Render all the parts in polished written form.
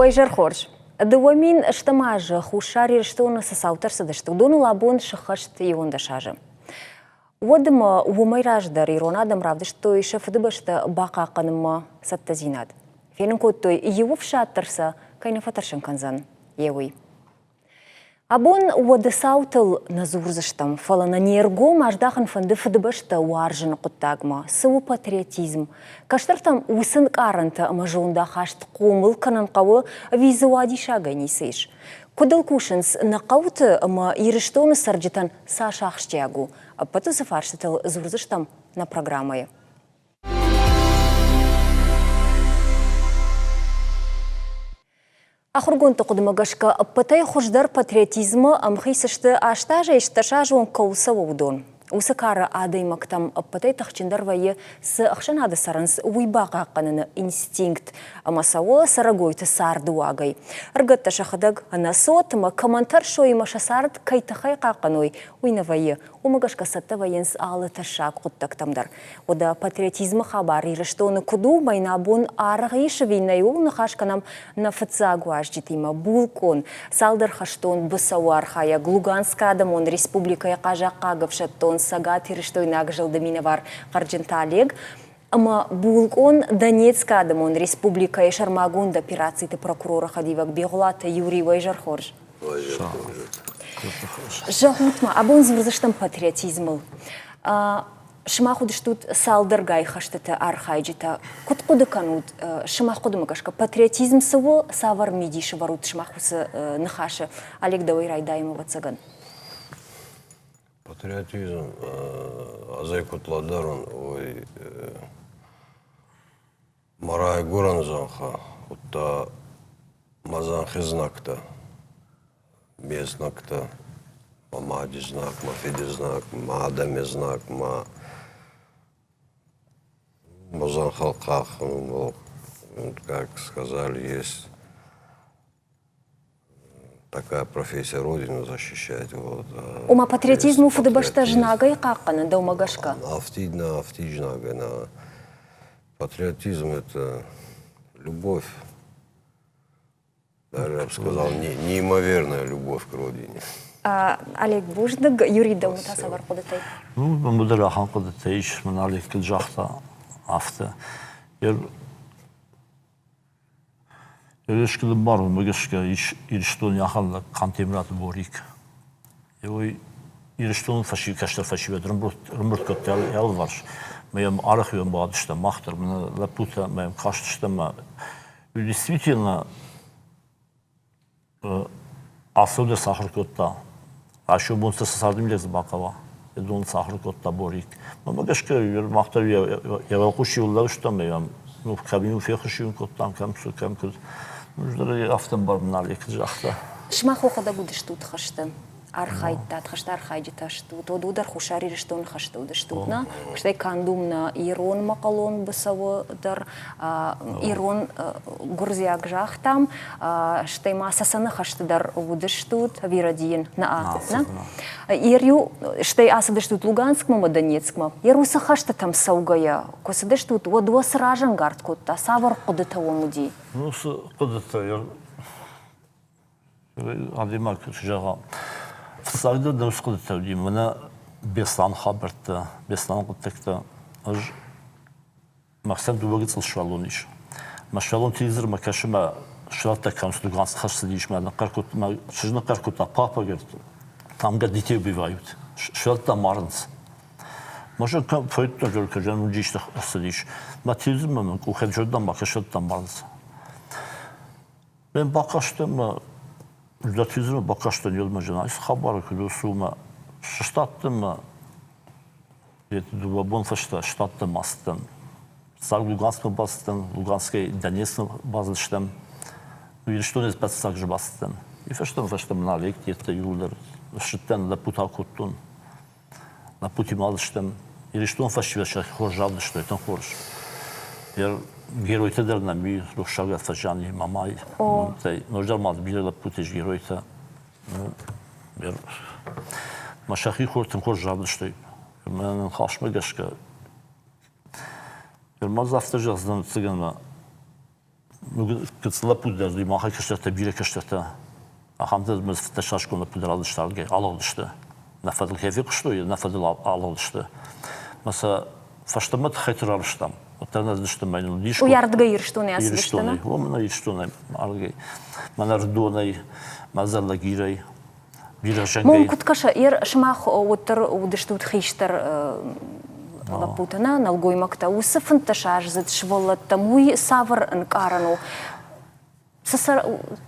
Уӕ изӕр хорз. 2008 азы Хуссар Ирыстоны цы цаутӕ рцыдысты, уыдоныл абон сыххӕст 11 азы. Уӕд ӕмӕ уымӕй раздӕр ирон адӕм равдыстой сӕ фыдыбӕстӕ бахъахъхъӕнынмӕ цӕттӕдзинад. Фенын кодтой, иу ӕфсад дӕр сӕ кӕй нӕ фӕтӕрсын кӕндзӕн, йе уый. Абон уӕды цаутыл нӕ дзурдзыстӕм, фӕлӕ нӕ не ргом аздахын фӕнды фыдыбӕстӕ уарзыны хъуыддагмӕ. Цы у патриотизм? Кӕстӕртӕм уыцы нкъарӕнтӕ ӕмӕ зондахаст хъомыл кӕнын хъӕуы ӕви дзы уадиссагӕй ницы ис? Куыд ыл кусынц нӕ хъӕуты ӕмӕ Ирыстоны цӕрджытӕн цас ахсджиаг у? Ӕппӕт уыцы фарстытыл дзурдзыстӕм нӕ программӕйы. Ахуыргондты хъуыдымӕ гӕсгӕ, ӕппӕтӕй хуыздӕр патриотизмы ӕмхиц сты 8 азӕй 16 азы онг кӕуыл цӕуы, уыдон. Уыцы кары адӕймӕгтӕм ӕппӕтӕй тыхджындӕр вӕййы, цы ӕхсӕнады цӕрынц, уый бахъахъхъӕныны инстинкт ӕмӕ цӕуы цӕрӕгойты царды уагӕй. Ӕрыгӕттӕ сӕхӕдӕг ӕнӕцот ӕмӕ кӕмӕн тӕрсой ӕмӕ сӕ цард кӕй тыххӕй хъахъхъӕной, уый нӕ вӕййы. Уымӕ гӕсгӕ цӕттӕ вӕййынц алы тӕссаг хъуыддӕгтӕм дӕр. Уӕдӕ патриотизмы хабар Ирыстоны куыд у, мӕ йын абон аргъ ис ӕви нӕ, ууыл ныхас кӕнӕм нӕ фыццаг уазджытимӕ. Булкъон, цалдӕр хӕстон быцӕуы архайӕг, Луганскы адӕмон республикӕйы хъазахъхъаг ӕфсӕддон цӕгатирыстойнаг зылды минӕвар Хъӕрджынты Олег ӕмӕ булкъон Донецкы адӕмон республикӕйы сӕрмагонд операциты прокуроры хӕдивӕг Бигъуылаты Юрий. Уӕ изӕр хорз! Зӕгъут-ма, абон дзурдзыстӕм патриотизмыл. Сымах уыдыстут цалдӕргай хӕстыты архайджытӕ. Куыд хъуыды кӕнут, сымах хъуыдымӕ гӕсгӕ, патриотизм цы у, цавӕр мидис ӕвӕрут сымах уыцы ныхасы? Олег, дӕуӕй райдайӕм, ӕвӕццӕгӕн. Патриотизм ӕз куыд лӕдӕрун, уой Мӕ райгуырӕн зӕнхӕ, удта мӕ зӕнхи знӕгтӕ, ме знӕгтӕ, мӕ мади знаг, мӕ фиди знаг, мӕ адӕми знаг, мӕ мӕ зӕнхӕ къахунбӕл, как сказали, есть такая профессия Родину защищать. Вот. Ома патриотизм у фыдыбӕстӕ знагӕй хъахъхъӕнын дӕумӕ гӕсгӕ? Афтид нӕ, афтид знагӕй нӕ. Патриотизм это любовь. Даже я бы сказал, неимоверная любовь к родине. Олег, бузныг. Юрий, дӕумӕ та цавӕр хъуыдытӕй? Ну, мӕнмӕ дӕр ахӕм хъуыдытӕ ис, мӕн Олег куыд загъта, афтӕ. Ерескы баронмӕ гӕсгӕ ис Ирыстони ахӕм лӕг Хъантемыраты Борик. Уый Ирыстоны кӕстӕр фӕсивӕд ӕрӕмбырд кодта алыварс. Мӕ йӕм арӕх-иу бадыстӕм мах дӕр, мӕнӕ лӕппутӕ мӕ йӕм кастыстӕм. Действительно, Ацӕугӕ сахуыр кодта. Райсом бон сӕ царды мидӕг дзы бахъӕуа. Дон сахуыр кодта Борик. Мӕнмӕ гӕсгӕ мах дӕр йӕ уӕлхъус-иу лӕууыстӕм ӕмӕ ну, кӕм-иу фехъуыс-иу кодтам, кӕм цы, кӕм куыд. Ӕз афтӕ ӕмбарын нал куыд загъта. Сымах уӕхӕдӕг уыдыстут хӕсты? Архайдтат, хӕсты архайджытӕ стут, уӕд дӕр Хуссар Ирыстоны хӕсты уыдыстут, нӕ? Стӕй канд уым нӕ ирон-мӕхъӕлон быцӕуы дӕр, ирон гуырдзиаг загътам, стӕй ма Цӕцӕны хӕсты дӕр уыдыстут, ӕви рӕдийын? Нӕ, нӕ? Ер-иу, стӕй ацыдыстут Луганскмӕ ӕмӕ Донецкмӕ. Ер уыцы хӕстытӕм цӕугӕйӕ, куы цыдыстут, уӕд уӕ цы разӕнгард кодта, цавӕр хъуыдытӕ уӕм уыди? Ну, цы хъуыдытӕ, Адӕймаг куы зӕгъа, фыццагдӕр дӕм цы хъуыдытӕ уыди, мӕнӕ Беслӕны хабӕрттӕ, Беслӕны хъуыддӕгтӕ. Ӕз мӕхицӕн дыууӕ гыццыл сывӕллон ис. Мӕ сывӕллон телевизормӕ кӕсы, мӕ сывӕллӕттӕ кӕм цы Луганскы хӕст цыдис, мӕ ныхъхъӕр кодта, мӕ чызг ныхъхъӕр кодта, папа, говорит, там детей убивают, сывӕллӕттӕ марынц. Может, фӕйдта, говорит, уыдис ӕрцыдис. Мӕ телевизормӕ мын къухӕй зӕрдӕ ма кӕсӕдтӕ марынц. Мен бакастӕн мӕ литературӕмӕ бакастӕн ёлмӕ зӕнӕ цы хабар куыд у сумӕ сыстадтӕн мӕ дыууӕ бон фӕстӕ штаттӕм ацыдтӕн. Фыццаг Луганскмӕ бацыдтӕн, Луганскӕй Донецкмӕ бацыдыстӕм. Ирыстонӕй фыццаг же бацыдтӕн. И фӕстӕмӕ фӕстӕмӕ нӕ лекцитӕ иууылдӕр ссыдтӕн, лӕппутӕ акодтон. Лӕппутимӕ алыстӕм. Ирыстон фӕсивӕд сӕхи хорз равдыстой, тынг хорз. Геройтӕ дӕр нӕм и, рухсаг Фӕззани, Мамай. Ноджыдӕр ма бирӕ лӕппутӕ ис геройтӕ. Мӕ сӕхи хор тынг хорз равдыстой. Мӕ ныхасмӕ гӕсгӕ, ма дзы афтӕ зӕгъдзынӕн, ӕвӕццӕгӕн, мӕ Гыццыл лӕппу дӕр уыди, махӕй кӕстӕртӕ, бирӕ кӕстӕртӕ. Ахӕмтӕ фыддӕсазыккон лӕппу дӕр алыдысты ардыгӕй, алыгъдысты. Нӕ фӕдыл кӕй фехъуыстой, нӕ фӕдыл алыгъдысты. Мӕ сӕ фӕстӕмӕ тыххӕйты рарвыстам. Уӕддӕр нӕ цыдысты мӕ нын уыдис. Уый ардыгӕй Ирыстонӕй ацыдысты? Ирыстонӕй, уым нӕ Ирыстонӕй ардыгӕй. Мӕнӕ Ӕрыдонӕй, мӕ Зӕллӕгирӕй, бирӕ зӕнгӕй. Мон куыд кӕсы, ер сымах уӕддӕр уыдыстут хистӕр лӕппутӕ, нӕ нӕлгоймӕгтӕ. Уыцы фынддӕсаздзыд сывӕллӕттӕм уый цавӕр ӕнкъарӕн у?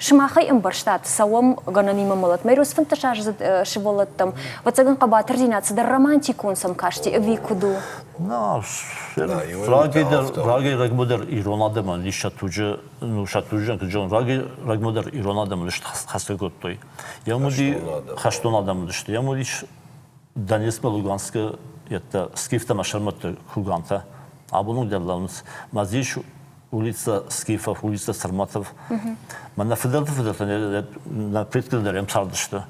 Сымахӕй ӕмбӕрстат, цӕуӕм гӕнӕнимӕ мӕлӕтмӕ. Ирос фынддӕсаздзыд сывӕллӕттӕм, ӕвӕццӕгӕн, хъӕбатырдзинад цыдӕр романтикон сӕм касти ӕви куыд у? Рагӕй дӕр, рагӕй рӕгмӕ дӕр ирон адӕмӕн ис сӕ туджы, ну, сӕ туджы, рагӕй рӕгмӕ дӕр ирон адӕм уыдысты хӕцгӕ кодтой. Йӕм уыди хӕстон адӕм уыдысты. Йӕм уыдис Донецкмӕ, Луганскы йедтӕ скифтӕ ӕмӕ сӕрмӕтты кургантӕ. Абон дӕр лӕууынц. Ма дзы ис улица Скифов, улица Сарматов. Мӕ нӕ фыдӕлты фыдӕлтӕ нӕ предкты дӕр ӕм цардысты.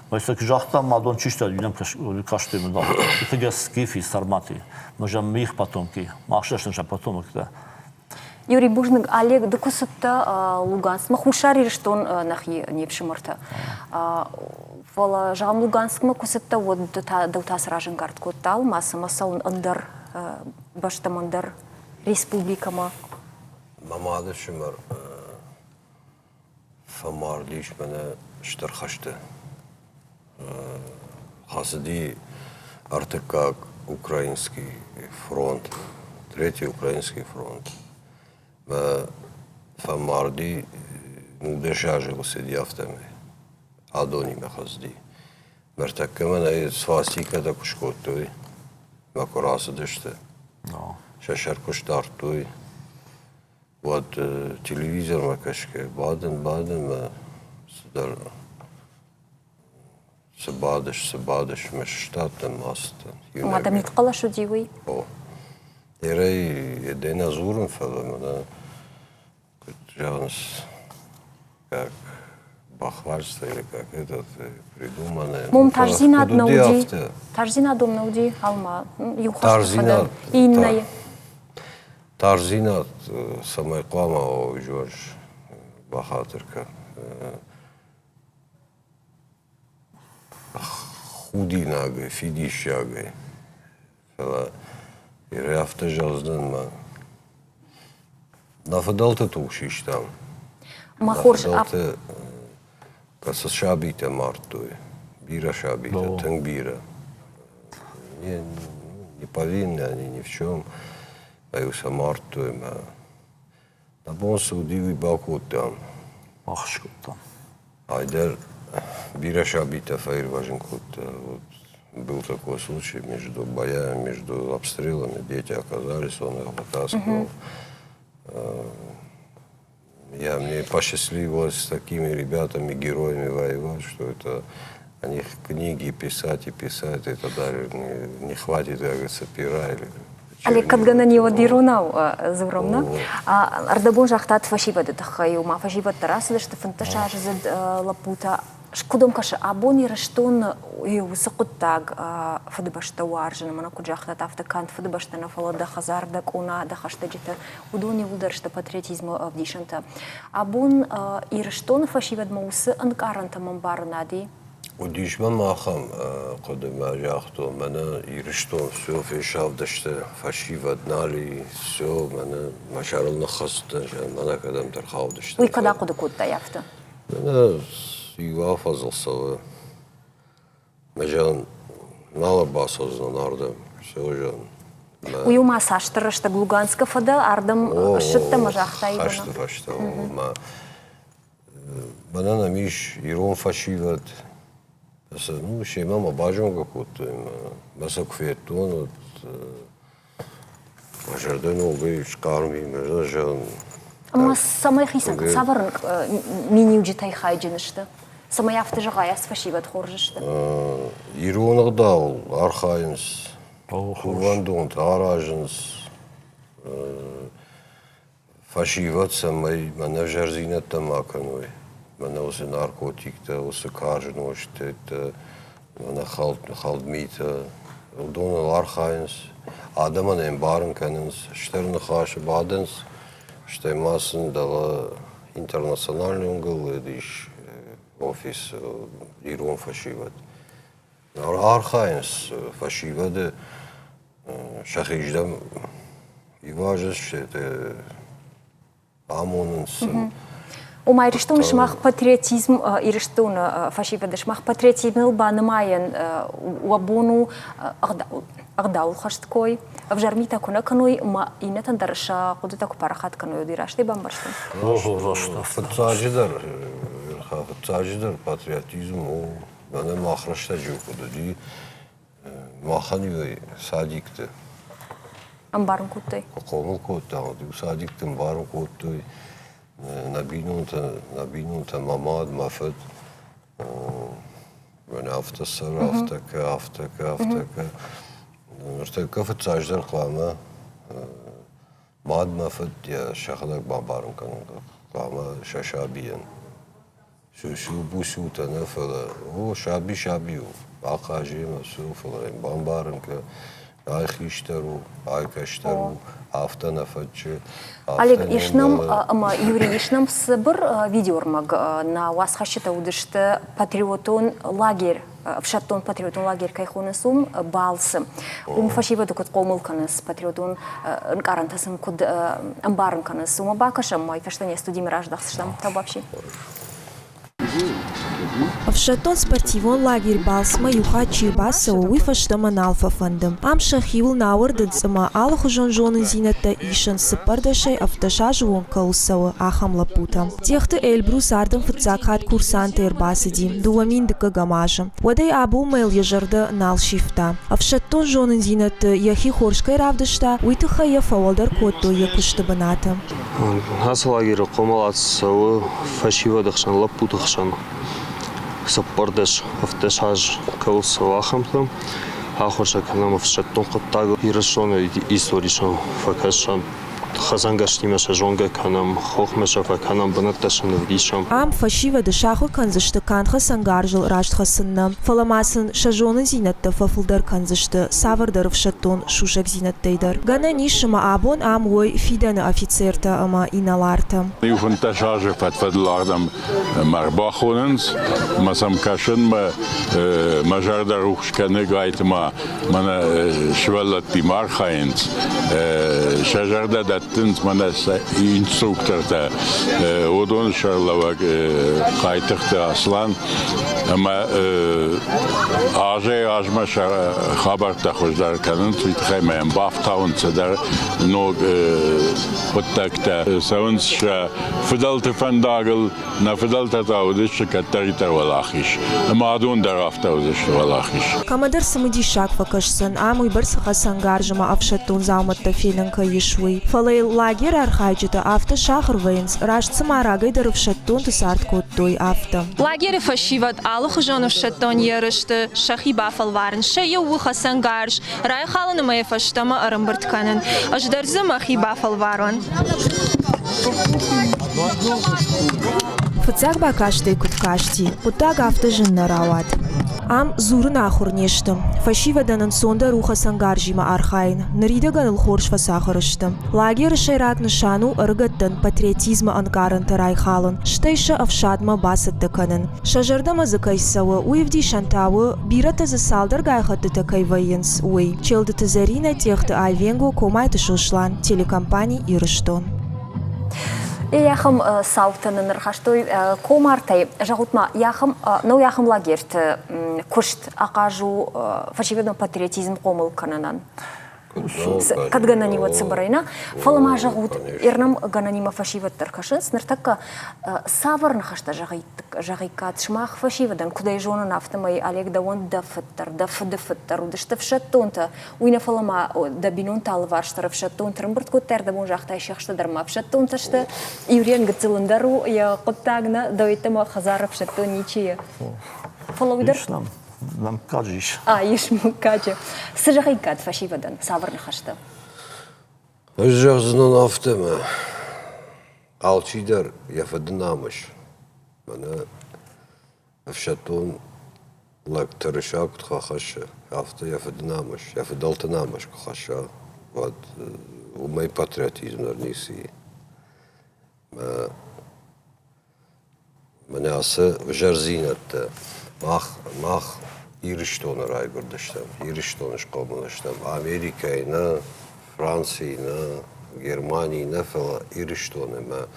Мӕ куы загъта, мадон чи сты, уый кастой мын Это скифи, сарматы. Мы же мы их потомки. Мах же потомок-то. Юрий бузныг. Олег, ды куы цыдтӕ Луганскмӕ, Хуссар Ирыстон нӕхи не фсымӕртӕ. Фӕлӕ, зӕгъӕм, Луганскмӕ куы цыдтӕ, уӕд дӕу та цы разӕнгард кодта алмаз ӕмӕ цӕуын ӕндӕр бӕстӕм, ӕндӕр республикӕмӕ? Мӕ мады фсымӕр фӕмард ис мӕнӕ стыр хӕсты. Хӕцыди ӕртыккаг украинский фронт, третий украинский фронт. Мӕ фӕмарди 19 азы цыди афтӕмӕй. Адонимӕ хӕцыди. Ныртӕккӕ мӕнӕ свастикӕтӕ куы скодтой, мӕ куы рацыдысты, сӕ сӕр куы сдардтой, уӕд телевизормӕ кӕсгӕ бадын, бадын мӕ цыдӕр цы бадыс, цы бадыс, мӕ сыстадтӕн, ма ацыдтӕн. Ма дӕ мидхъӕлӕс уыди уый? О. Ерӕй йедӕй нӕ дзурын, фӕлӕ мӕнӕ куыд зӕгъынц, как бахвальство или как этот придуманное. Мом тасдзинад нӕ уыди? Тасдзинад уым нӕ уыди, алма иу хӕсты фӕдыл, иннӕйы. Тасдзинад цӕмӕй хъуамӕ уа, Джордж, бахатыр кӕн. Худинагӕй, фидиссагӕй. Фӕлӕ Ирӕ афтӕ зӕгъдзӕн мӕ нӕ фыдӕлты туг систам. Мӕ хорз фыдӕлты цы сабитӕ мардтой, бирӕ сабитӕ, тынг бирӕ. Не, не повинны они ни в чем. Ӕй сӕ мардтой мӕ нӕ бон цы уыди, уый бакодтам. Баххуыс кодтам. Айдӕр бирӕ сабитӕ фӕирвӕзын кодта. Вот был такой случай между боями, между обстрелами дети оказались, он их вытаскивал. Я мне посчастливилось с такими ребятами, героями воевать, что это о них книги писать и писать, это даже не, не хватит, как говорится, пера или Олег, кӕдгӕнӕн уӕд иронау дзурӕм, нӕ? Ӕрдӕбон загътат фӕсивӕды тыххӕй, ома фӕсивӕд дӕр ацыдысты фынддӕсаздзыд лӕппутӕ. Куыд уӕм кӕсы, абон Ирыстоны уыцы хъуыддаг Фыдыбӕстӕ уарзын, мӕнӕ куыд загътат, афтӕ канд Фыдыбӕстӕ нӕ, фӕлӕ дӕ хӕдзар, дӕ къона, дӕ хӕстӕджытӕ, уыдон иууылдӕр сты патриотизмы ӕвдисӕнтӕ. Абон Ирыстоны фӕсивӕдмӕ уыцы ӕнкъарӕнтӕ ӕмбарынад и? Уыдис мӕм ахӕм хъуыды мӕ загътон, мӕнӕ Ирыстон все фесӕфдысты, фӕсивӕд нал и, все, мӕнӕ мӕ сӕрыл ныххӕцыдтӕн, мӕнӕ кӕдӕмдӕр хаудысты. Уый кӕд ахъуыды кодтай афтӕ? Мӕнӕ иу афӕдзыл цӕуы. Мӕ зӕгъын, нал ӕрбацӕудзынӕн ардӕм, все зӕгъын. Уый ма цасдӕр рӕстӕг Луганскы фӕдӕ, ардӕм ссыдтӕ мӕ загътай? Хӕсты фӕстӕ, мӕ Мӕнӕн ӕм ис ирон фӕсивӕд. Ну, семӕ мӕ базонгӕ кодтой мӕ сӕ куы федтон, уӕд мӕ зӕрдӕ ногӕй схъарм и, мӕ зӕгъын. Ӕмӕ цӕмӕй хицӕн, цавӕр миниуджытӕй хайджын сты? Цӕмӕй афтӕ зӕгъай, ацы фӕсивӕд хорз сты? Ирон ӕгъдауыл архайынц, кувӕндонтӕ аразынц, Фӕсивӕд цӕмӕй мӕнӕ ӕвзӕрдзинӕдтӕ ма кӕной, мӕнӕ уыцы наркотиктӕ, уыцы карз нозтытӕ, мӕнӕ хӕлд митӕ, уыдоныл архайынц, адӕмӕн ӕмбарын кӕнынц, стыр ныхасы бадынц. Стӕй ма сын дӕлӕ интернациональный уынгыл ис офис ирон фӕсивӕд. Архайынц фӕсивӕды сӕхиздӕм ивазынц амонынц сын. Ома Ирыстоны сымах патриотизм, Ирыстоны фӕсивӕды сымах патриотизмыл банымайӕн уӕ бон у ӕгъдауыл хӕст кой, ӕвзӕр митӕ куы нӕ кӕной ӕмӕ иннӕтӕн дӕр сӕ хъуыдытӕ куы парахат кӕной, уый растӕй бамбӕрстон? Фыццаджыдӕр, фыццаджыдӕр патриотизм у, мӕнӕ мах рӕстӕджы куыд уыди, махӕн-иу садикты ӕмбарын кодтой? Хъомыл кодта, уӕд-иу садикты ӕмбарын кодтой нӕ бинонтӕ, нӕ бинонтӕ, мӕ мад, мӕ фыд. Мӕнӕ афтӕ цӕр, афтӕ кӕ, афтӕ кӕ, афтӕ кӕ. Ныртӕккӕ фыццаджыдӕр хъуамӕ мад мӕ фыд йӕ сӕхӕдӕг бамбарын кӕнын хъуамӕ сӕ сабийӕн. Сусу-бусутӕ нӕ, фӕлӕ о, саби саби у, ахъаз ӕмӕ цы у, фӕлӕ йын бамбарын кӕ, ай хистӕр у, ай кӕстӕр у, афтӕ нӕ фӕтчы. Олег, ис нӕм ӕмӕ Юрий, ис нӕм цыбыр видеоӕрмӕг. Нӕ уацхӕсджытӕ уыдысты патриотон лагерь, ӕфсӕддон патриотон лагерь кӕй хонынц, уым балцы. Уым фӕсивӕды куыд хъомыл кӕнынц, патриотон ӕнкъарӕнтӕ сын куыд ӕмбарын кӕнынц, уымӕ бакӕсӕм, уый фӕстӕ не студимӕ раздӕхдзыстӕм. Таубапси. Ӕфсӕддон-спортивон лагерь балцмӕ иу хатт чи ӕрбацӕуы, уый фӕстӕмӕ нал фӕфӕнды. Ам сӕхиуыл нӕ ауӕрдынц ӕмӕ алыхуызон зонындзинӕдтӕ исынц цыппӕрдӕсӕй 17 азы онг кӕуыл цӕуы, ахӕм лӕппутӕ. Тъехты Эльбрус ардӕм фыццаг хатт курсантӕй ӕрбацыди 2000 дыккӕгӕм азы. Уӕдӕй абонмӕ йыл йӕ зӕрдӕ нал сивта. Ӕфсӕддон зонындзинӕдты йӕхи хорз кӕй равдыста, уый тыххӕй йӕ фӕуӕлдӕр кодтой йӕ куысты бынаты. Ацы лагеры хъомылад цӕуы фӕсивӕды хсӕн, лӕппуты хсӕн 14, 17 аз кӕуыл цӕуы, ахӕмтӕ. Ахуыр сӕ кӕнӕм ӕфсӕддон хъуыддагыл. Ирыстоны истори сӕм фӕкӕсӕм, хӕцӕнгӕрзтимӕ сӕ зонгӕ кӕнӕм, хохмӕ сӕ фӕкӕнӕм, бынӕттӕ сын ӕвдисӕм. Ам фӕсивӕды сахуыр кӕндзысты канд хӕцӕнгарзыл раст хӕцын нӕ, фӕлӕ ма сын сӕ зонындзинӕдтӕ фӕфылдӕр кӕндзысты цавӕрдӕр ӕфсӕддон сусӕгдзинӕдтӕй дӕр. Гӕнӕн ис, ӕмӕ абон ам уой фидӕны офицертӕ ӕмӕ инӕлартӕ. Иу 15 азы фӕд-фӕдыл ардӕм мӕ ӕрбахонынц, мӕ сӕм кӕсын, мӕ, мӕ зӕрдӕ рухс кӕны, гайтма мӕнӕ сывӕллӕттимӕ архайынц, сӕ зӕрдӕ дӕттынц мӕнӕ сӕ инструктортӕ, уыдоны сӕргълӕууӕг Хъайтыхъты Аслан ӕмӕ азӕй-азмӕ сӕ хабӕрттӕ хуыздӕр кӕнынц, уый тыххӕй ма йӕм бафтауынц цыдӕр ног хъуыддӕгтӕ. Цӕуынц сӕ фыдӕлты фӕндагыл, нӕ фыдӕлтӕ та уыдысты кӕддӕриддӕр уӕлахиз. Ӕмӕ адон дӕр афтӕ уыдзысты уӕлахиз. Кӕмӕдӕр цымыдисаг фӕкӕсдзӕн, ам уыйбӕрц хӕцӕнгарз ӕмӕ ӕфсӕддон дзаумӕттӕ фенӕн кӕй ис, уый. Фӕлӕ йыл лагеры архайджытӕ афтӕ сахуыр вӕййынц, раст цыма рагӕй дӕр ӕфсӕддонты цард кодтой, афтӕ. Лагеры фӕсивӕд алыхуызон ӕфсӕддон ерысты сӕхи бафӕлварынц. Сӕ иу у хӕцӕнгарз райхалын ӕмӕ йӕ фӕстӕмӕ ӕрӕмбырд кӕнын. Ӕз дӕр дзы мӕхи бафӕлварон. Фыццаг бакастӕй куыд касти, хъуыддаг афтӕ зын нӕ рауад. Ам дзурын ахуыр не сты. Фӕсивӕдӕн ӕнцондӕр у хӕцӕнгарзимӕ архайын. Ныридӕгӕн ыл хорз фӕцахуыр сты. Лагеры сӕйраг нысан у ӕрыгӕттӕн патриотизмы ӕнкъарӕнтӕ райхалын, стӕй сӕ ӕфсадмӕ бацӕттӕ кӕнын. Сӕ зӕрдӕмӕ дзы кӕй цӕуы, уый ӕвдисӕн та у, бирӕтӕ дзы цалдӕргай хӕттытӕ кӕй вӕййынц, уый. Челдыты Зӕринӕ, Тъехты Айвенго, Комайты Сослан, телекомпани «Ирыстон». Йӕхӕм цаутӕ нын ӕрхастой комартӕй. Зӕгъут-ма, йӕхӕм, нӕу йӕхӕм лагерьты куыст ахъаз у фӕсивӕдон патриотизм хъомыл кӕнынӕн? Кӕд гӕнӕн уӕд цыбырӕй нӕ, фӕлӕ ма зӕгъут, Ирнӕм гӕнӕнимӕ фӕсивӕд дӕр кӕсынц. Ныртӕккӕ цавӕр ныхӕстӕ зӕгъиккат сымах фӕсивӕдӕн, куыд ӕй зонын, афтӕмӕй Олег дӕуӕн дӕ фыд дӕр, дӕ фыды фыд дӕр уыдысты ӕфсӕддонтӕ. Уый нӕ фӕлӕ ма дӕ бинонты алыварс дӕр ӕфсӕддонты ӕрӕмбырд кодтай, ӕрдӕбон загътай, сиӕхстӕ дӕр ма ӕфсӕддонтӕ сты. Юрийӕн гыццыл ӕндӕр у йӕ хъуыддаг нӕ, дӕу йеддӕмӕ хӕдзары ӕфсӕддон ничи и. Фӕлӕ уый дӕр Нӕ мыггаджы ис. А, ис мыггаджы. Цы зӕгъиккат фӕсивӕдӕн, цавӕр ныхӕстӕ? Ӕз зӕгъдзынӕн афтӕ, мӕ алчидӕр йӕ фыды намыс, мӕнӕ ӕфсӕддон лӕг тырыса куыд фӕхӕссы, афтӕ йӕ фыды намыс, йӕ фыдӕлты намыс куы хӕсса, уӕд уымӕй патриотизм дӕр ницы и. Мӕнӕ ацы ӕвзӕрдзинӕдтӕ мах, мах Ирыстоны райгуырдыстӕм, Ирыстоны схъомыл стӕм, Америкӕйы нӕ, Францийы нӕ, Германийы нӕ, фӕлӕ Ирыстоны. Ӕмӕ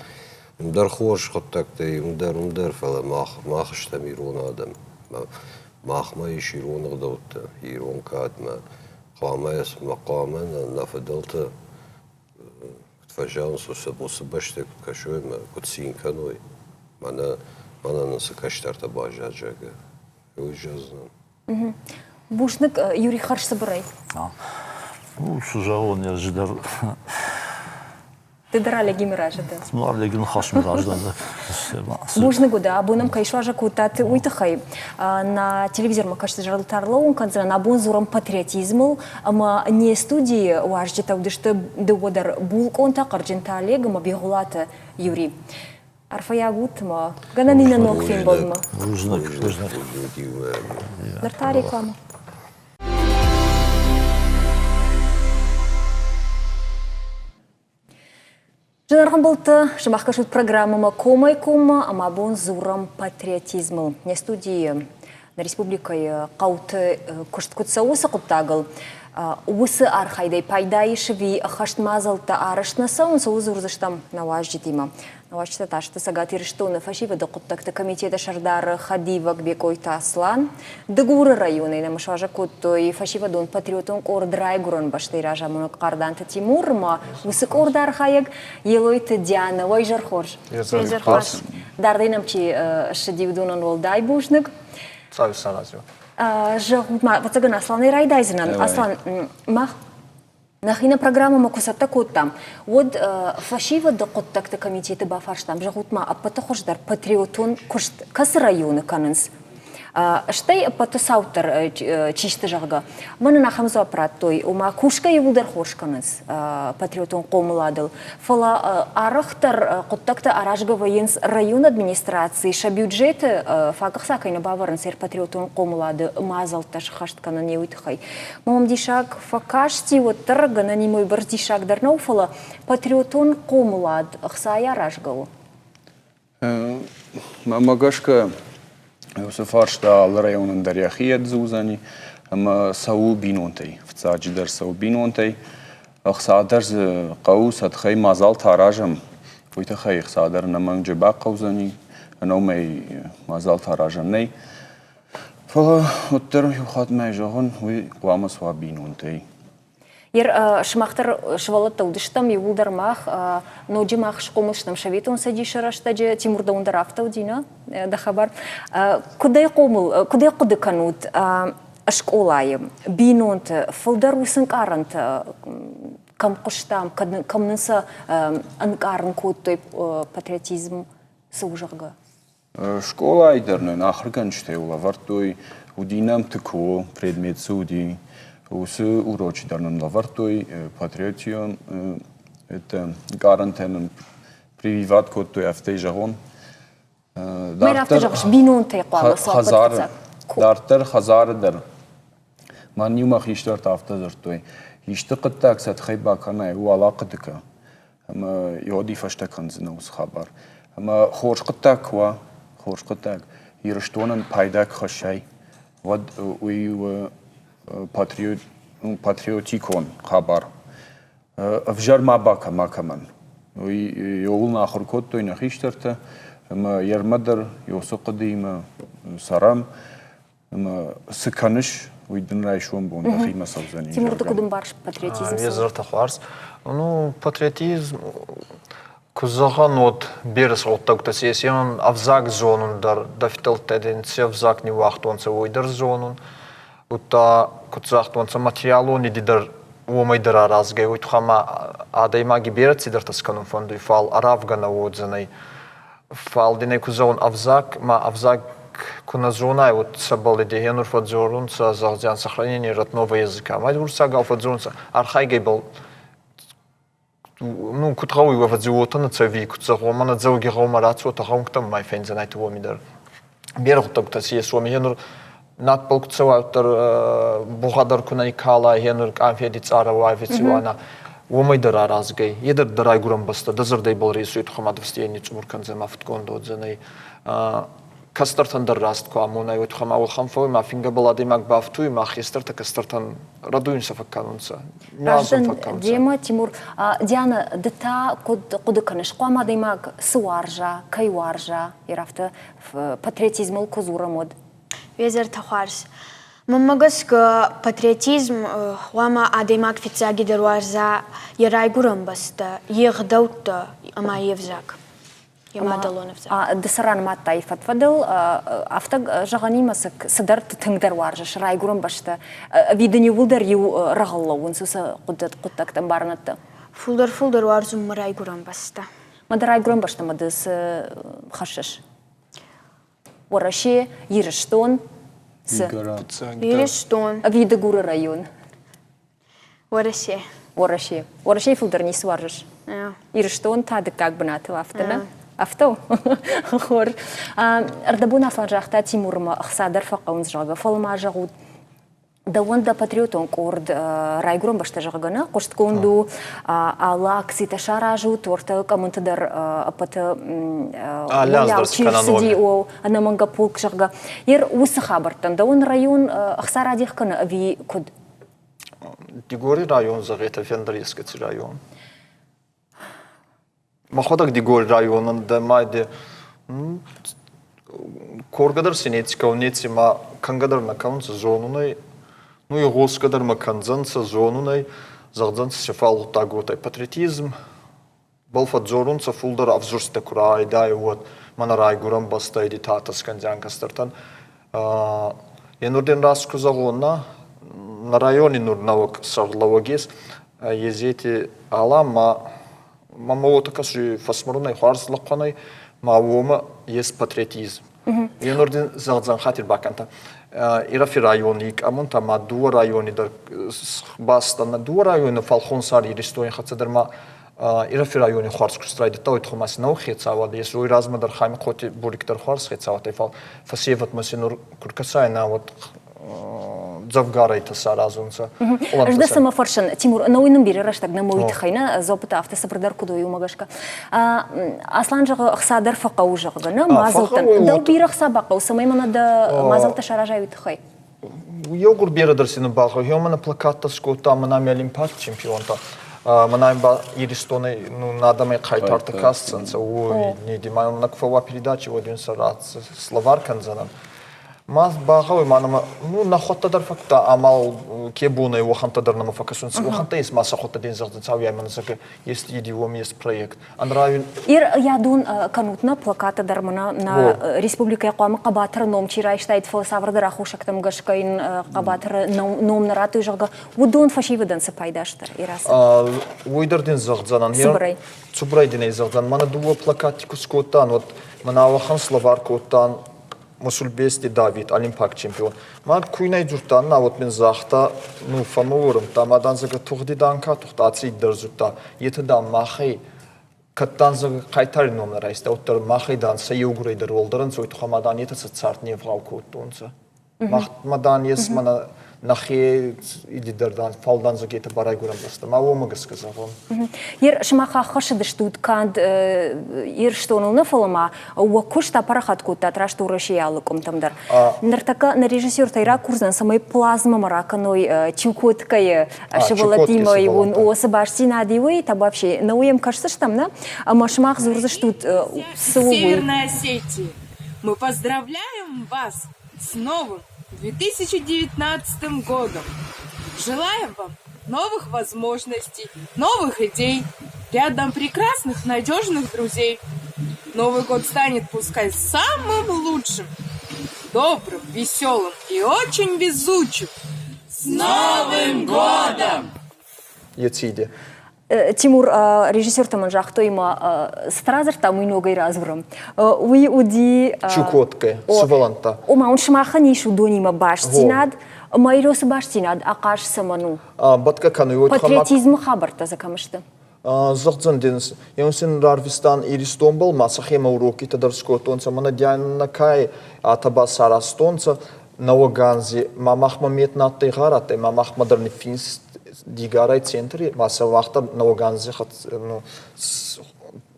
уым дӕр хорз хъуыддӕгтӕ и, уым дӕр, уым дӕр, фӕлӕ мах, мах стӕм ирон адӕм. Махмӕ ис ирон ӕгъдӕуттӕ, ирон кадмӕ. Хъуамӕ, хъуамӕ нӕ фыдӕлтӕ куыд фӕзӕгъынц, уыцы бӕстӕ куыд кӕсой ӕмӕ куыд цин кӕной, мӕнӕ, мӕнӕ нын цы кӕстӕртӕ баззад, зӕгъгӕ, уый зӕгъдзынӕн. Бузныг, Юрий, хӕрзцыбырӕй. Ну, цы зӕгъон, ӕз дӕр Ты дӕр Олегимӕ разы дӕ? Ну, Олег ныхасмӕ разы дӕн. Бузныг уыд, абон ӕм кӕй суазӕг кодтат, уый тыххӕй. На телевизормӕ кӕсты зӕрдыл та ӕрлӕууын кӕндзынӕн, абон дзурӕм патриотизмыл ӕмӕ не студийы уазджытӕ уыдысты дыууӕ дӕр булкъонтӕ Хъӕрджынты Олег ӕмӕ Бигъуылаты Юрий. Арфӕйаг ут ӕмӕ гӕнӕн иннӕ ног фембӕлдмӕ. Бузныг, бузныг. Ныр та реклама. Зынаргъ ӕмбӕлттӕ, сымах кӕсут программӕмӕ Комӕй-коммӕ ӕмӕ абон дзурӕм патриотизмыл. Не студийы нӕ республикӕйы хъӕуты куыст куыд цӕуы, уыцы хъуыддагыл уыцы архайдӕй пайда ис ӕви ӕххӕст мадзӕлттӕ арӕзт нӕ цӕуынц, ууыл дзурдзыстӕм нӕ уазджытимӕ. Нӕ уазджытӕ та сты Цӕгат Ирыстоны фӕсивӕды хъуыддӕгты комитеты сӕрдары хӕдивӕг Бекъойты Аслан, Дыгуры районӕй нӕм суазӕг кодтой фӕсивӕдон патриотон къорд Райгуырӕн бӕстӕйы разамонӕг Хъарданты Тимур ӕмӕ уыцы къорды архайӕг Елойты Дианӕ. Уӕ изӕр хорз! Изӕр хорз! Дардӕй нӕм чи ссыди, уыдонӕн уӕлдай бузныг. Зӕгъут ма, ӕвӕццӕгӕн, Асланӕй райдайдзынӕн. Аслан, мах Нӕхи нӕ программӕмӕ куы цӕттӕ кодтам, уӕд фӕсивӕды хъуыддӕгты комитеты бафарстам, зӕгъут-ма, ӕппӕты хуыздӕр патриотон куыст кӕцы районы кӕнынц? Стӕй ӕппӕты цауддӕр чи сты, зӕгъгӕ. Мӕнӕн ахӕм дзуапп радтой, ома кусгӕ иууылдӕр хорз кӕнынц патриотон хъомыладыл, фӕлӕ арӕхдӕр хъуыддӕгтӕ аразгӕ вӕййынц районы администрацийы сӕ бюджеты фаг ӕхца кӕй нӕ бавӕрынц патриотон хъомылады мадзӕлттӕ сӕххӕст кӕнын, уый тыххӕй. Мӕм диссаг фӕкасти, уӕддӕр гӕнӕн уыйбӕрц диссаг дӕр нӕу, фӕлӕ патриотон хъомылад ӕхцайӕ аразгӕ у. Мӕнмӕ гӕсгӕ, уыцы фарста алы районӕн дӕр йӕхи ӕдзудзӕни ӕмӕ цӕуы бинонтӕй, фыццаджыдӕр цӕуы бинонтӕй. Ӕхца дӕр дзы хъӕуы, сӕ тыххӕй мадзалтӕ аразӕм, уый тыххӕй ӕхца дӕр ӕнӕмӕнджы бахъӕудзӕни, ӕнӕ уымӕй мадзалтӕ аразӕн нӕй. Фӕлӕ уӕддӕр иу хатт мӕ зӕгъын, уый хъуамӕ суа бинонтӕй. Ер сымах дӕр сывӕллӕттӕ уыдыстӕм, иууылдӕр мах, ноджы мах схъомыл стӕм Советон Цӕдисы рӕстӕджы, Тимур дӕуӕн дӕр афтӕ уыди, нӕ, дӕ хабар. Куыдӕй хъомыл, куыдӕй хъуыды кӕнут скъолайы, бинонты, фылдӕр уыцы ӕнкъарӕнтӕ кӕм хъуыстам, кӕм нын сӕ ӕнкъарын кодтой патриотизм, цы у, зӕгъгӕ? Скъолайы дӕр нын ахуыргӕнджытӕ лӕвӕрдтой, уыди нӕм ТКО, предмет цы уыди, уыцы урочы дӕр нын лӕвӕрдтой патриотион ӕнкъарӕнтӕ нын прививат кодтой, афтӕ зӕгъон. Дарддӕр бинонтӕй хъуамӕ хӕдзары, дарддӕр хӕдзары дӕр Мӕн-иу мӕ хистӕртӕ афтӕ дзырдтой, исты хъуыддаг сӕ тыхӕй бакӕнай, уал ахъуыды кӕ, ӕмӕ йоди фӕстӕ кӕндзынӕ уыцы хабар. Ӕмӕ хорз хъуыддаг куы уа, хорз хъуыддаг, Ирыстонӕн пайда куы хӕссай, уӕд уый у патриотикон хабар. Ӕвзӕр ма бакӕ макӕмӕн. Уый иууыл нӕ ахуыр кодтой нӕ хистӕртӕ, ӕмӕ йермӕ дӕр уыцы хъуыдыимӕ цӕрӕм. Ӕмӕ цы кӕныс, уый дын райсом бон дӕхимӕ цӕудзӕни. Тимур, ты куыд ӕмбарыс патриотизм? Йе зӕрдӕ хуарз. Ну, патриотизм, куы зӕгъӕн, уӕд берӕ гъуддӕгтӕ си ес. Ӕвзаг зонун дӕр, дӕ фидтӕлтӕ дин ци ӕвзаг ниууагътонцӕ, уой дӕр зонун. Удта, куд загътонцӕ, материалон иди дӕр уомӕй дӕр аразгӕй, уой туххӕй ма адӕймаги берӕ цидӕртӕ скӕнун фӕндуй, фал ӕрӕвгӕ нӕ уодзӕнӕй. Фал дин ӕй ку зӕгъун, ӕвзаг ма ӕвзаг ку нӕ зонай, уӕд цӕбӕл идея нур фӕдздзорунцӕ, зӕгъдзиан, сохранение родного языка. Ма уруссагау фӕдздзорунцӕ, архайгӕ ну, куд гъӕуй, ӕвӕдзи, уотӕ нӕ цӕуи, куд зӕгъон, мӕнӕ Дзӕуӕгигъӕумӕ рацотӕ гъӕунгтӕмӕ ма фендзӕнайтӕ уоми дӕр. Берӕ гъуддӕгутӕ си ес уоми. Гьенур надбӕл ку цӕуа, уӕддӕр бугъа дӕр ку нӕ кала, гьенур къанфеди цъарӕ уа, ӕви циуана. Уомӕй дӕр аразгӕй, е дӕр дӕ райгурӕн бӕстӕ, дӕ зӕрдӕ ибӕл ресуй, тухӕ ма ницъцъумур кӕндзӕ ма фудконд уодзӕнӕй. Кӕстӕртӕн дӕр раст ку амонай, уой тухӕ ма уӕхӕн фӕууй, ма фингӕбӕл адӕймаг бафтуй, ма хестӕртӕ кӕстӕртӕн рӕдуйун сӕ фӕккӕнунцӕ. Раздӕн демӕ, Тимур, Диана, ды та куыд хъуыды кӕныс, хъуамӕ адӕймаг цы уарза, кӕй уарза, афтӕ патриотизмыл куы дзурӕм, уӕд? Везертӕ хуарз. Мӕнмӕ гӕсгӕ, патриотизм хъуамӕ адӕймаг фиццагидӕр уарза йӕ райгуырӕн бӕстӕ, йе гъдӕуттӕ ӕма йе взаг, йӕ мадӕлон ӕвзаг. Ды цы ранымадтай фӕд-фӕдыл, афтӕ зӕгъӕнимӕ цыдӕр тынгдӕр уарзыс райгуырӕн бӕстӕ, ӕви дын иууылдӕр иу рӕгъыл лӕууынц уыцы хъуыддӕгты ӕмбарынӕдтӕ? Фулдӕр-фулдӕр уарзун мӕ райгуырӕн бӕстӕ. Мӕ дӕ райгуырӕн бӕстӕмӕ ды цы хӕссыс? Уӕрӕсе, Ирыстон. Цы? Ирыстон. Ӕви Дыгуры район? Уӕрӕсе. Уӕрӕсе. Уӕрӕсейы фылдӕр ницы уарзыс? Ирыстон та дыккаг бынатыл афтӕ нӕ? Афтӕ у? Хорз. Ӕрдӕбон Аслан загъта Тимурмӕ, ӕхца дӕр фӕхъӕуынц, зӕгъгӕ, фӕлӕ ма зӕгъут, Дӕуӕн дӕ патриотон къорд райгуырӕн бӕстӕ зӕгъгӕ нӕ хъуыстгонд у, алы акцитӕ саразут, уӕртӕ къӕмынты дӕр ӕппӕты уӕлиау чи рцыди, о, ӕнӕмӕнгӕ полк, зӕгъгӕ. Ер уыцы хабӕрттӕн дӕуӕн район ӕхца радих кӕны ӕви куыд? Дигори район зӕгъетӕ фендӕр ескӕци район. Мӕхуӕдӕг Дигори районӕн дӕ ма де коргӕ дӕр си неци кӕун, неци ма кӕнгӕ дӕр нӕ кӕнунцӕ, зонун ӕй. Ну, игъосгӕ дӕр ма кӕндзӕнцӕ, зонун ӕй, зӕгъдзӕнцӕ сӕ фал гъуддагготӕй патриотизм бал фӕдздзорунцӕ фулдӕр ӕвзурститӕ ку райдайа, уӕд мӕнӕ райгурӕн бӕстӕй диктатор скӕндзиан кӕстӕртӕн. Е нур дин раст ку зӕгъон, на, нӕ райони нур нӕуӕг сӕргълӕууӕг ес, Езети Алан ма мӕмӕ уотӕ кӕсуй фӕсмӕрунӕй хуарз лӕхъуӕнӕй, ма уомӕ ес патриотизм. Е нур дин зӕгъдзӕн хатир бакӕнтӕ. Ирӕфи райони къӕмунтӕ ма дууӕ райони дӕр бастан. Дууӕ райони, фал Хонсар Иристони хӕццӕ дӕр ма Ирӕфи райони хуарз куст райдӕдта, уой туххӕй ма си нӕуӕг хецауадӕ ес. Уой размӕ дӕр Хамихъоти Бурик дӕр хуарз хецауадӕй, фал фӕсевӕдмӕ си нур ку ркӕсай, уӕд дзӕвгарӕйтӕ саразунцӕ. Ӕз дӕ цӕмӕ фӕрсын, Тимур, науи нын бирӕ рӕстӕг нӕ уый тыххӕй нӕ дзуаппытӕ афтӕ цыбырдӕр куыд уой, уымӕ гӕсгӕ. Аслан зӕгъы, ӕхца дӕр фӕхъӕуы, зӕгъгӕ, нӕ мадзӕлттӕн. Дӕу бирӕ ӕхца бахъӕуы, цӕмӕй мӕнӕ дӕ мадзӕлттӕ саразай, уый тыххӕй. Еугур берӕ дӕр си нӕ Гъе мӕнӕ плакаттӕ скодта, мӕнӕ ами Олимпаг чемпионтӕ. Мӕнӕ ба Иристони ну, адӕмӕй хъайтартӕ кӕсдзӕнцӕ, уой неди. Ма нӕ ку фӕууа передачи, уӕд ин сӕ словар кӕндзӕнӕн. Ма багъӕуй ма нӕмӕ, ну, нӕхуӕдтӕ дӕр фӕккодта, амал ке бон ӕй, уӕхӕнттӕ дӕр нӕмӕ фӕккӕсунцӕ. Уӕхӕнттӕ ес ма сӕхуӕдтӕ дин зӕгъдзӕнцӕ, ауи ӕма нӕ есть идиом, есть проект. Ӕнрайун Ир ядон кӕнут нӕ плакаты дӕр мӕнӕ нӕ республикӕйы хъуамӕ хъӕбатыры ном чи райстаид, фӕлӕ цавӕрдӕр аххосӕгтӕм гӕсгӕ йын хъӕбатыры ном нӕ радтой, зӕгъгӕ, уыдон фӕсивӕдӕн цы пайда сты, Ирасы? Уый дӕр дин зӕгъдзӕнӕн. Цыбырӕй. Цубырӕй дин ӕй зӕгъдзӕн. Мӕнӕ дууӕ плакати ку скодтан, уӕд мӕнӕ ауӕхӕн словар кодтан Мусульбести Давид, олимпаг чемпион. Ма ку нӕ дзурдта, на вот мин загъта, ну, фӕммӕуорамта, ма дан зӕгъгӕ тугъди дан ка тухта, аци дӕр зудта. Етӕ дан махӕй кӕд дан зӕгъгӕ хъайтари ном нӕ райста, уӕддӕр махӕй дан сӕ еугурӕй дӕр уӕлдӕр ӕнцӕ, уой туххӕй ма дан етӕ сӕ цард не вгъау кодтонцӕ. Мах ма дан ес мӕнӕ нӕхе идидӕр дан, фал дан зӕгъетӕ ба райгурӕн бӕстӕ. Ма уомӕ гӕсгӕ зӕгъон. Ер сымах ӕххӕссыдыстут канд Ирыстоныл нӕ, фӕлӕ ма уӕ куыст апарахат кодтат раст Уӕрӕсейы алы къуымтӕм дӕр. Ныртӕккӕ нӕ режиссертӕй ракурдзӕн, цӕмӕй плазмӕмӕ ракӕной Чукоткӕйы сывӕллӕттимӕ уын цы бастдзинад и, уый, та вообще нӕ уый кӕсдзыстӕм, нӕ? Ӕмӕ сымах дзурдзыстут, цы у уый? Северная Осетия, мы поздравляем вас с новым 2019 годом! Желаем вам новых возможностей, новых идей, рядом прекрасных, надежных друзей. Новый год станет пускай самым лучшим, добрым, веселым и очень везучим. С Новым годом! Еци Тимур, режиссертӕ мын загътой ма цы радзырдтам, уый ногӕй радзурӕм. Уый уыди Чукоткӕ, сывӕллӕнттӕ. Ома, уын сымахӕн ис уыдонимӕ бастдзинад, ӕмӕ Иросы бастдзинад ахъаз цӕмӕн у? Бӕтгӕ кӕны, уой Патриотизмы хабӕрттӕ дзы кӕм сты? Зӕгъдзӕн дин, еу син рарвистан Иристонбӕл ма сӕхемӕ урокитӕ дӕр скодтонцӕ, мӕнӕ Дианӕ кай атӕ ба саразтонцӕ. Нӕуӕг анзи ма махмӕ мет на адтӕй, гъар адтӕй, ма махмӕ дӕр ниффинст Дигарай центри, ма сӕ мах дӕр нӕуӕг анзи ну,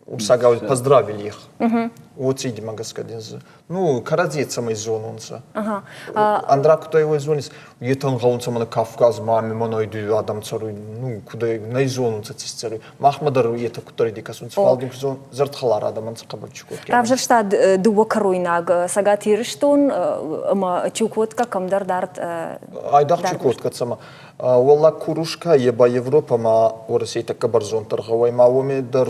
урсагау поздравили их. Уоци димӕ гӕсгӕ дин ну, кӕрӕдзей цӕмӕй зонунцӕ. Ӕндӕра кудӕй уой зонис, етӕ ӕнгъӕлунцӕ мӕнӕ Кавказ ма ами мӕнӕй ду адӕм цӕруй, ну, кудӕй нӕ зонунцӕ ци цӕруй. Махмӕ дӕр етӕ куддӕр кӕсунцӕ, фал дин зӕрдхӕлар адӕм ӕнцӕ хъӕбӕр Чукотки. Равзӕрста дыууӕ кӕройнаг Цӕгат Ирыстон ӕмӕ Чукотка кӕмдӕр дард. Айдагъ Чукотка цӕмӕ. Уӕллаг Курушка е ба Европӕ ма Уӕрӕсей тӕккӕ бӕрзонддӕр гъӕуӕй ма уоми дӕр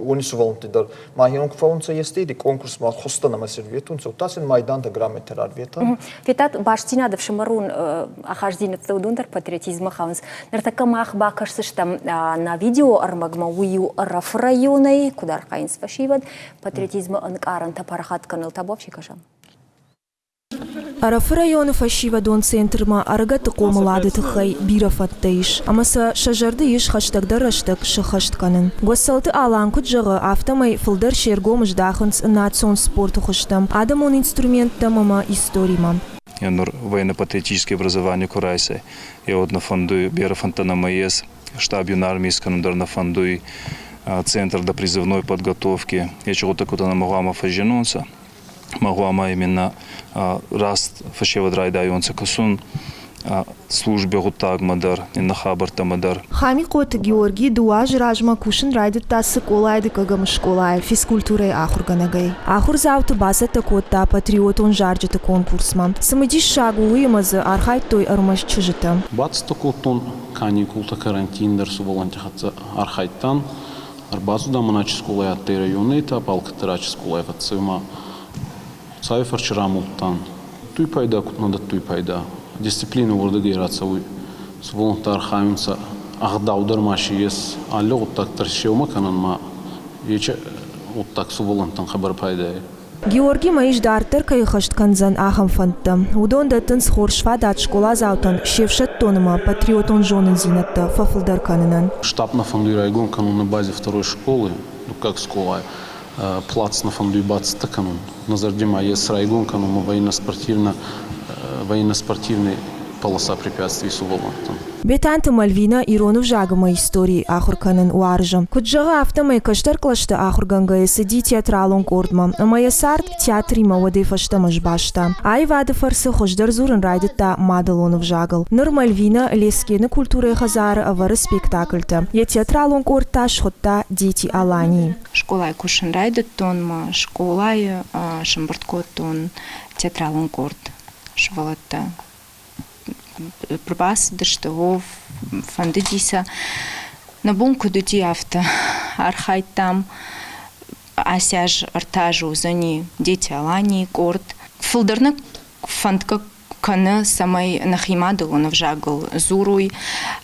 уони сувӕллӕнтти дӕр ма хеон ку фӕуунцӕ ести конкурсмӕ хустӕн ӕма се рветунцӕ, удта син майдантӕ грамотӕ рарветӕн. Федтат, бастдзинад ӕфсымӕрон ахастдзинӕдтӕ уыдон дӕр патриотизмы хауынц. Ныртӕккӕ мах бакӕсдзыстӕм нӕ видеоӕрмӕгмӕ, уый у Ӕрӕфы районӕй, куыд архайынц фӕсивӕд патриотизмы ӕнкъарӕнтӕ парахат кӕныныл. Табуафси кӕсӕм. Ӕрӕфы районы фӕсивӕдон центрмӕ ӕрыгӕтты хъомылады тыххӕй бирӕ фӕндтӕ ис, ӕмӕ сӕ сӕ зӕрды ис хӕстӕгдӕр рӕстӕг сӕххӕст кӕнын. Гуӕцӕлты Алан куыд зӕгъы, афтӕмӕй фылдӕр се ргом здахынц национ спорты хуызтӕм, адӕмон инструменттӕм ӕмӕ историмӕ. Нур военно-патриотическое образование ку райсай, е уӕд нӕ фӕндуй, берӕ фӕндтӕ нӕмӕ ес, штаб юнармии искӕнун дӕр нӕ фӕндуй, центр допризывной подготовки, ечи гъуддӕгутӕ нӕмӕ гъӕуама фӕззиннонцӕ. Ма гъӕуама именно раст фӕсевӕд райдайонцӕ косун служби гъуддагмӕ дӕр, иннӕ хабӕрттӕмӕ дӕр. Хамихъоты Георги дыууӕ азы размӕ кусын райдыдта Цыколайы дыккӕгӕм скъолайы физкультурӕйы ахуыргӕнӕгӕй. Ахуырдзауты бацӕттӕ кодта патриотон зарджыты конкурсмӕ. Цымыдиссаг у уый, ӕмӕ дзы архайдтой ӕрмӕст чызджытӕ. Бацӕттӕ кодтон каникултӕ, карантин дӕр сувӕллӕнтти хӕццӕ архайдтан. Ӕрбацудӕн мӕнӕ скъолай адтӕй районӕй этап, алкӕддӕр ачи скъолай фӕццӕуй ма Хуцауи фӕрчи рамулдтан. Туй пайда куд нӕ дӕттуй пайда. Дисциплинӕ уордӕгӕй рацӕуй. Сувӕллӕнттӕ архайунцӕ ӕгъдау дӕр ма си ес, алли гъуддаг дӕр сеумӕ кӕнӕн ма ечи гъуддаг сувӕллӕнттӕн хъӕбӕр пайда ӕй. Георги ма ис дарддӕр кӕй ӕххӕст кӕндзӕн, ахӕм фӕндтӕ. Уыдон дӕттынц хорз фадат скъоладзаутӕн се фсӕддон ӕмӕ патриотон зонындзинӕдтӕ фӕфылдӕр кӕнынӕн. Штаб нӕ фӕндуй райгон кӕнун на базе второй школы, дуккаг скъолай. Плац нӕ фӕндуй бацӕттӕ кӕнун. Нӕ зӕрди ма ес райгон кӕнун военно-спортивно военно-спортивный полоса препятствий сувӕллӕнттӕн. Бетанты Мальвинӕ ирон ӕвзаг ӕмӕ истори ахуыр кӕнын уарзы. Куыд зӕгъы, афтӕмӕй кӕстӕр кълӕсты ахуыргӕнгӕйӕ цыди театралон къордмӕ ӕмӕ йӕ цард театримӕ уӕдӕй фӕстӕмӕ сбаста. Аивады фӕрцы хуыздӕр дзурын райдыдта мадӕлон ӕвзагыл. Ныр Мальвинӕ Лескены культурӕйы хӕдзары ӕвӕры спектакльтӕ. Йӕ театралон къорд та схуыдта «Дети Алании». Скъолайы кусын райдыдтон мӕ скъолайы сӕмбырд кодтон театралон къорд сывӕллӕттӕ ӕрбацыдысты, о, фӕндыди сӕ. Нӕ бон куыд уыди, афтӕ архайдтам. Ацы аз ӕртӕ азы уыдзӕни Дети Алании къорд. Фылдӕр нӕ фӕндгӕ кӕны, цӕмӕй нӕхи мадӕлон ӕвзагыл дзурой,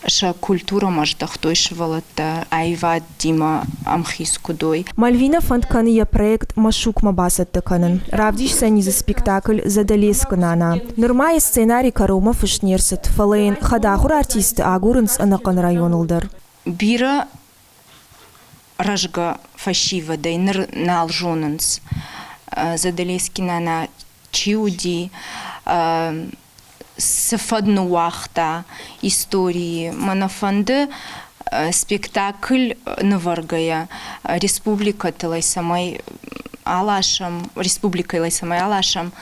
сӕ культурӕмӕ здӕхтой сывӕллӕттӕ, аивадимӕ ӕмхиц куыд уой. Мальвинӕ фӕнд кӕны йӕ проект Машукмӕ бацӕттӕ кӕнын. Равдисдзӕни дзы спектакль «Задалескы нана». Нырма йӕ сценари кӕронмӕ фыст не рцыд, фӕлӕ йын хӕдахуыр артистты агурынц ӕнӕхъӕн районыл дӕр. Бирӕ рӕзгӕ фӕсивӕдӕй ныр нал зонынц Задалески нана чи уыди, цы фӕд ныууагъта историйы. Мӕнӕ фӕнды спектакль нывӕргӕйӕ республикӕтыл ӕй цӕмӕй аласӕм, республикӕйыл ӕй цӕмӕй аласӕм,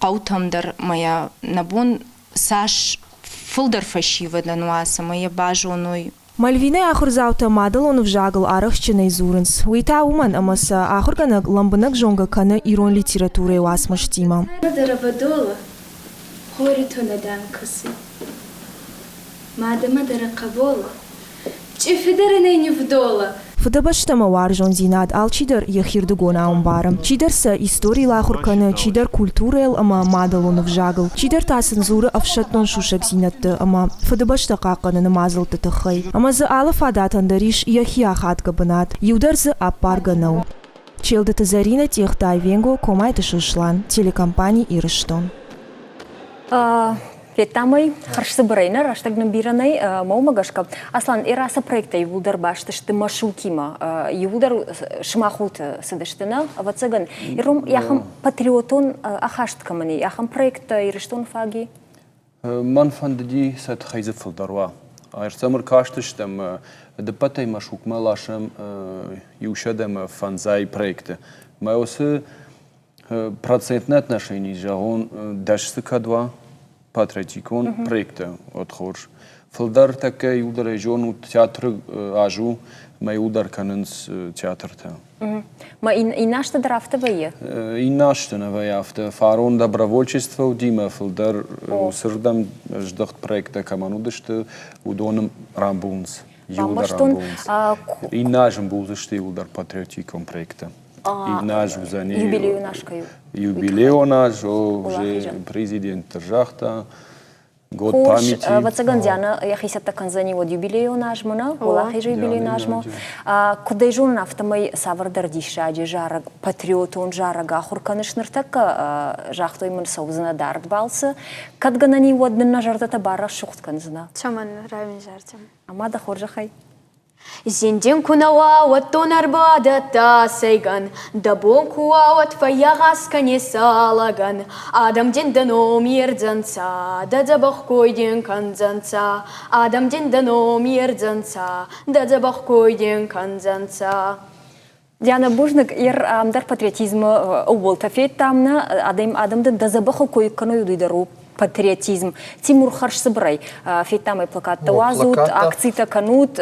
хъӕутӕм дӕр ма йӕ нӕ бон цас фылдӕр фӕсивӕдӕн уа, цӕмӕй йӕ базоной. Мальвинӕйы ахуырдзаутӕ мадӕлон ӕвзагыл арӕхстджынӕй дзурынц. Уый та уымӕн, ӕмӕ сӕ ахуыргӕнӕг лӕмбынӕг зонгӕ кӕны ирон литературӕйы уацмыстимӕ. Фыдыбӕстӕмӕ уарзондзинад алчидӕр йӕхирдыгонау ӕмбары. Чидӕр сӕ историйыл ахуыр кӕны, чидӕр культурӕйыл ӕмӕ мадӕлон ӕвзагыл, чидӕр та сын дзуры ӕфсӕддон сусӕгдзинӕдты ӕмӕ Фыдыбӕстӕ хъахъхъӕныны мадзӕлтты тыххӕй. Ӕмӕ дзы алы фадатӕн дӕр ис йӕхи ахадгӕ бынат, иу дӕр дзы ӕппаргӕ нӕу. Челдыты Зӕринӕ, Тъехты Айвенго, Комайты Сослан, телекомпани «Ирыстон». Федтам ӕй, хӕрзцыбырӕй нӕ, рӕстӕг нын бирӕ нӕй, мӕ уымӕ гӕсгӕ. Аслан, Эрасы проекттӕ иууылдӕр баст сты Машукимӕ, иууылдӕр сымахуылты цыдысты, нӕ? Ӕвӕццӕгӕн, ирон ахӕм патриотон ахаст кӕмӕн и, ахӕм проекттӕ Ирыстон фаг и? Мӕн фӕндыди сӕ тыххӕй дзы фылдӕр уа. Ӕрцӕм ӕркастыстӕм, дыппӕтӕй Машукмӕ ласӕм иу 105 проекты. Мӕ уыцы Процентное отношение, зӕгъон, дӕс цы кӕд уа патриотикон проекттӕ, уӕд хорз. Фылдӕр тӕккӕ иуылдӕр зонут, театры аз у, мӕ иуылдӕр кӕнынц театртӕ. Ма иннӕ азты дӕр афтӕ вӕййы? Иннӕ азты нӕ вӕййы афтӕ. Фарон добровольчество уыди, мӕ фылдӕр уыцырдӕм здӕхт проекттӕ кӕмӕн уыдысты, уыдоны рамбулынц. Иуылдӕр рамбулынц. Иннӕ аз ӕмбулдзысты иуылдӕр патриотикон проекттӕ. Иннӕ аз уыдзӕни юбилейон аз кӕй у. Юбилейон аз, о, уже президент дӕр загъта. Год памяти. Ӕвӕццӕгӕн Диана йӕхи цӕттӕ кӕндзӕни уӕд юбилейон азмӕ, нӕ? Уӕлахизы юбилейон азмӕ. Куыд ӕй зонын, афтӕмӕй цавӕрдӕр диссаджы зарӕг, патриотон зарӕг ахуыр кӕныс ныртӕккӕ, загътой мын, цӕудзынӕ дард балцы. Кӕд гӕнӕн и, уӕд нын нӕ зӕрдӕтӕ барӕсугъд кӕндзынӕ. Цӕмӕн район зардзӕн? Ӕмӕ дӕ хорзӕхӕй. Зиндин ку нӕ уа, уӕд дон ӕрбадӕтта сӕйгӕн, Дӕ бон ку уа, уӕд фӕййагъаз кӕнесӕ лӕгӕн. Адӕм дин дӕ ном ердзӕнцӕ, дӕ дзӕбӕх кой дин кӕндзӕнцӕ. Адӕм дин дӕ ном ердзӕнцӕ, дӕ дзӕбӕх кой дин кӕндзӕнцӕ. Диана, бузныг, ер ам дӕр патриотизмы ууылтӕ федтам нӕ, адӕм, адӕм дын дӕ дзӕбӕхы кой кӕной, уый дӕр у патриотизм. Тимур хӕрзцыбырӕй федтам ӕй плакаттӕ уадзут, акцитӕ кӕнут,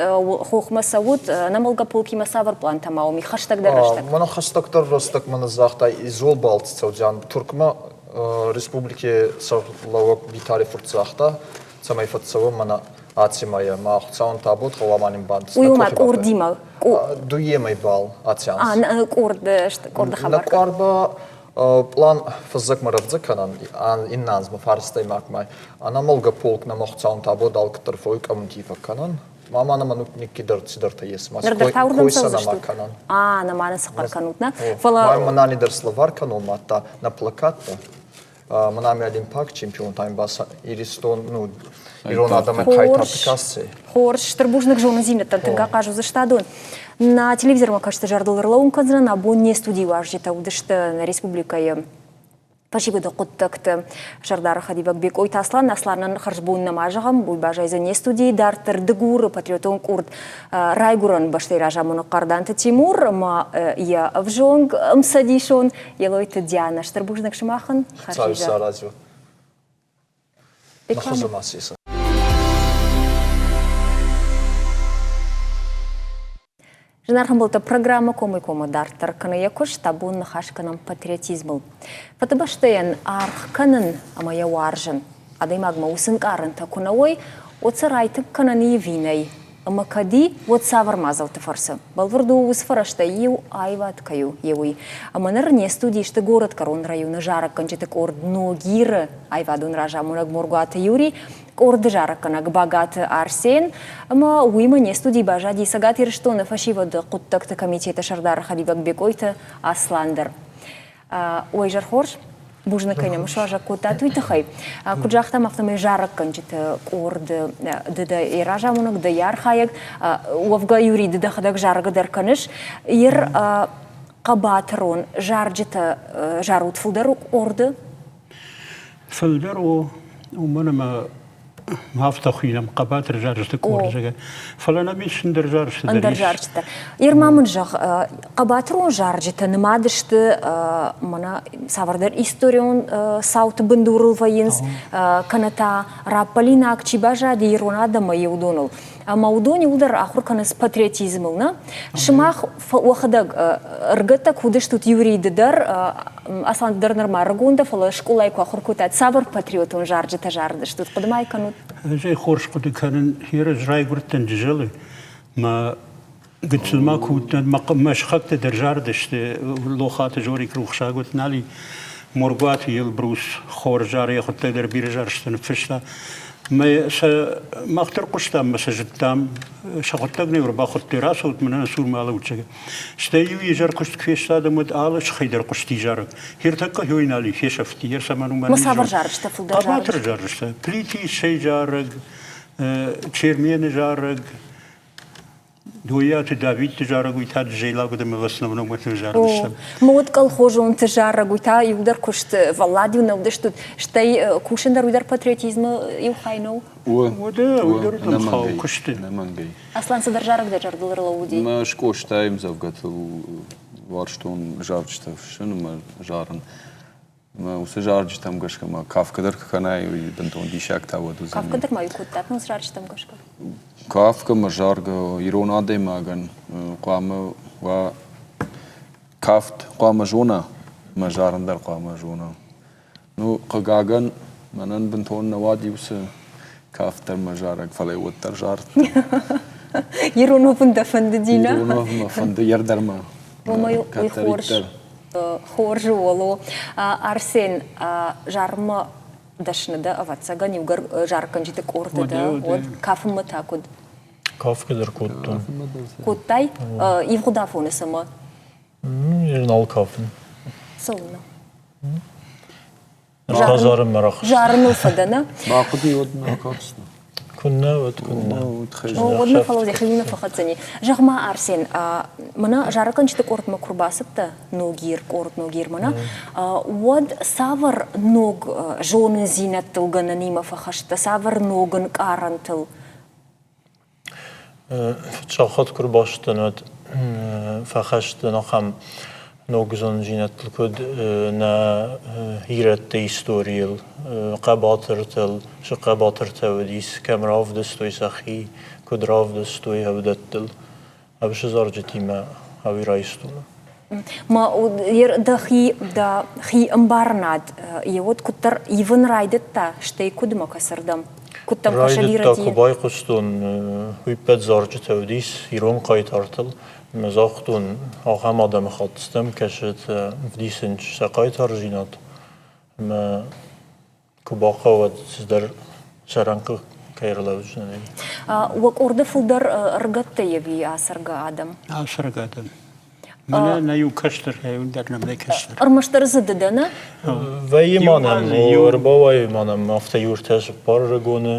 хохмӕ цӕут, ӕнӕмӕлгӕ полкимӕ цавӕр плантӕ ма уым и хӕстӕгдӕр рӕстӕг? Мӕнӕ хӕстӕгдӕр рӕстӕг мӕнӕ загъта изол балц цӕудзиан Туркмӕ республики сӕргълӕууӕг Битари фурт загъта, цӕмӕй фӕццӕуӕн мӕнӕ аци мӕйӕ ма Хуцауӕн табут гъӕуама нин бантӕста. Уый ма къордимӕ? Дуемӕй бал аци анз. А, къорд, къорды хабар. Нӕ къуар ба план фӕззӕгмӕ рӕвдзӕ кӕнӕн, иннӕ анзмӕ фарстӕймагмӕ. Ӕнӕмӕлгӕ полк нӕмӕ Хуцауӕн табут алкӕддӕр фой къӕмунти фӕккӕнӕн. Ма ма нӕмӕ никкидӕр цидӕртӕ ес. Ныр дӕр та уырдӕм цӕудзыстут? А, нӕма нын цы хъӕр кӕнут, нӕ? Фӕлӕ... Ма мӕнӕ дӕр словар кӕнон, мадта нӕ плакаттӕ. Мӕнӕ олимпаг чемпионтӕм ба Иристон, ну, ирон адӕмӕн хъайтарты кассӕ. Хорз, стыр бузныг зонындзинӕдтӕн тынг ахъаз уыдзысты адон. Нӕ телевизормӕ кӕсты зӕрдыл ӕрлӕууын кӕндзынӕн, абон не студийы уазджытӕ уыдысты нӕ республикӕйы фӕсивӕды хъуыддӕгты сӕрдары хӕдивӕг Бекъойты Аслан. Асланӕн хӕрзбон нӕма зӕгъӕм, уый баззайдзӕн не студийы. Дарддӕр Дыгуры патриотон къорд райгуырӕн бӕстӕйы разамонӕг Хъарданты Тимур ӕмӕ йӕ ӕвзонг ӕмцӕдисон Елойты Диана. Стыр бузныг сымахӕн. Хӕрзизӕр. Реклама. Зынаргъ ӕмбӕлттӕ, программӕ комӕй-коммӕ дарддӕр кӕны йӕ куыст. Абон ныхас кӕнӕм патриотизмыл. Фыдыбӕстӕйӕн аргъ кӕнын ӕмӕ йӕ уарзын. Адӕймагмӕ уыцы ӕнкъарӕнтӕ куы нӕ уой, уӕд сӕ райтынг кӕнӕн ӕви нӕй? Ӕмӕ кӕд и, уӕд цавӕр мадзӕлтты фӕрцы? Бӕлвырд у, уыцы фӕрӕзтӕй иу аивад кӕй у, йе уый. Ӕмӕ ныр не студийы сты горӕтгӕрон районы зарӕггӕнджыты къорд Ногир-ы аивадон разамонӕг Моргуаты Юрий, къорды зарӕггӕнӕг Багаты Арсен ӕмӕ уыимӕ не студийы баззади Цӕгат Ирыстоны фӕсивӕды хъуыддӕгты комитеты сӕрдары хӕдивӕг Бекъойты Аслан дӕр. Уӕ изӕр хорз! Бузныг кӕй нӕм суазӕг кодтат, уый тыххӕй. Куыд загътам, афтӕмӕй зарӕггӕнджыты къорды ды дӕ йӕ разамонӕг, дӕ йӕ архайӕг. Уӕвгӕ, Юрий, ды дӕхӕдӕг зарӕг дӕр кӕныс. Ер хъӕбатырон зарджытӕ зарут фылдӕр къорды? Фылдӕр у, уымӕн ӕмӕ афтӕ хуыйнӕм хъӕбатыр зарджыты къорд, зӕгъгӕ. Фӕлӕ нӕм ис ӕндӕр зарджытӕ дӕр. Ӕндӕр зарджытӕ. Ерма мын зӕгъ, хъӕбатырон зарджытӕ нымад сты мӕнӕ цавӕрдӕр историон цауты бындурыл вӕййынц, кӕнӕ та раппӕлинаг чи баззади ирон адӕмӕй, уыдоныл. Ӕмӕ уыдон иуылдӕр ахуыр кӕнынц патриотизмыл, нӕ? Сымах уӕхӕдӕг ӕрыгӕттӕ куы уыдыстут Юрий ды дӕр, Аслан ды дӕр нырма ӕрыгон дӕ, фӕлӕ скъолайы куы ахуыр кодтат, цавӕр патриотон зарджытӕ зарыдыстут, хъуыды ма кӕнут? Ӕз ӕй хорз хъуыды кӕнын, ӕз райгуырдтӕн Джызӕлы, мӕ гыццыл ма куы уыдтӕн, мӕ сыхӕгтӕ дӕр зарыдысты, Лохаты Жорик рухсаг уыд, нал и, Моргуаты Елбрус хорз зары, йӕхуыдтӕг дӕр бирӕ зарджытӕ ныффыста. Мӕ сӕ мах дӕр хъуыстам мӕ сӕ зыдтам, сӕхуыдтӕг нӕ ӕрбахуыдтой, рацӕут мӕнӕ нӕ цурмӕ алӕуджы. Стӕй-иу изӕр куыст куы фестадӕм, уӕд алы сыхӕй дӕр хъуысти зарӕг. Ӕртӕккӕ хёй нал и, фесӕфти, ӕрцӕмӕн уымӕн. Ма цавӕр зарджытӕ фылдӕр Хъӕбатыр зарджытӕ. Плити Иссӕйы зарӕг, Чермены зарӕг, Дойаты Давидты зарӕг, уый та Джейлаг уыд ӕмӕ в основном уыцы зарыдыстӕм. Мод колхозонты зарӕг, уый та иудӕр куыст, фӕллад-иу нӕ уыдыстут, стӕй кусын дӕр уый дӕр патриотизмы иу хай нӕу? Уӕдӕ уый дӕр ӕнхъӕл куысты. Ӕнӕмӕнгӕй. Аслан, цыдӕр зарӕг дӕ зӕрдыл ӕрлӕууыди? Мӕ Къостайы ӕмдзӕвгӕтыл уарзтон зарджытӕ фыссын ӕмӕ зарын. Мӕ уыцы зарджытӕм гӕсгӕ ма кафгӕ дӕр куы кӕнай, уый бынтон диссаг та уӕд уыдзӕни. Кафгӕ дӕр ма-иу кодтат ну зарджытӕм гӕсгӕ? Кафгӕ мӕ заргӕ ирон адӕймагӕн хъуамӕ уа кафт хъуамӕ зона, мӕ зарын дӕр хъуамӕ зона. Ну, хъыгагӕн, мӕнӕн бынтон нӕ уади уыцы кафт дӕр мӕ зарӕг, фӕлӕ уӕддӕр зардтон. Ирон уӕвын дӕ фӕндыди, нӕ? Ирон уӕвын мӕ фӕнды йӕ дӕр мӕ. Уымӕй уый хорз, хорз у, Оло. Арсен, зарынмӕ дӕсны дӕ, ӕвӕццӕгӕн, иугӕр зарӕггӕнджыты къорды дӕ, уӕд кафынмӕ та куыд? Кафгӕ дӕр кодтон. Кодтай? Ивгъуыд афоны цӕмӕ? Нал кафын. Цӕуылнӕ? Зарынмӕ рахызт. Зарыныл фӕдӕ, нӕ? Бахъуыди уӕд нӕ кафт. Куыннӕ уӕд, куыннӕ. Уӕд нӕ фӕлӕ йӕхи нӕ фӕхӕццӕни. Зӕгъ-ма, Арсен, мӕнӕ зарӕггӕнджыты къордмӕ куы рбацыдтӕ, Ногир, къорд Ногирмӕ, нӕ, уӕд цавӕр ног зонындзинӕдтыл гӕнӕнимӕ фӕхӕст дӕ, цавӕр ног ӕнкъарӕнтыл? Фыццаг хатт куы рбацыдтӕн, уӕд фӕхӕст дӕн ахӕм ног зонындзинӕдтыл, куыд нӕ ирӕтты историйыл, хъӕбатыртыл, цы хъӕбатыртӕ уыдис, кӕм равдыстой сӕхи, куыд равдыстой ӕвдӕттыл. Ӕвсы зарджытимӕ ӕви райстон. Ма дӕхи дӕхи ӕмбарынад йеуӕд куыддӕр ивын райдыдта, стӕй куыд ӕмӕ кӕцырдӕм? Куыд дӕм кӕсы Райдыдта, куы байхъуыстон, уый ппӕт зарджытӕ уыдис ирон хъайтартыл. Ӕмӕ загътон, ахӕм адӕмыхатт стӕм, кӕсӕт ӕвдисынц сӕ хъайтардзинад. Ӕмӕ куы бахъӕуа, уӕд цыдӕр сӕ рӕнхъы кӕй ӕрлӕудзынӕн. Уӕ къорды фылдӕр ӕрыгӕттӕ ӕви ацӕргӕ адӕм? Ацӕргӕ адӕм. Мӕнӕ нӕ иу кӕстӕр, иу дӕр нӕм нӕ кӕстӕр. Ӕрмӕстдӕр дзы ды дӕ, нӕ? Вӕййы ма нӕм, ӕрбауайы ма нӕм афтӕ иу ӕртӕ цыппар ӕрыгоны,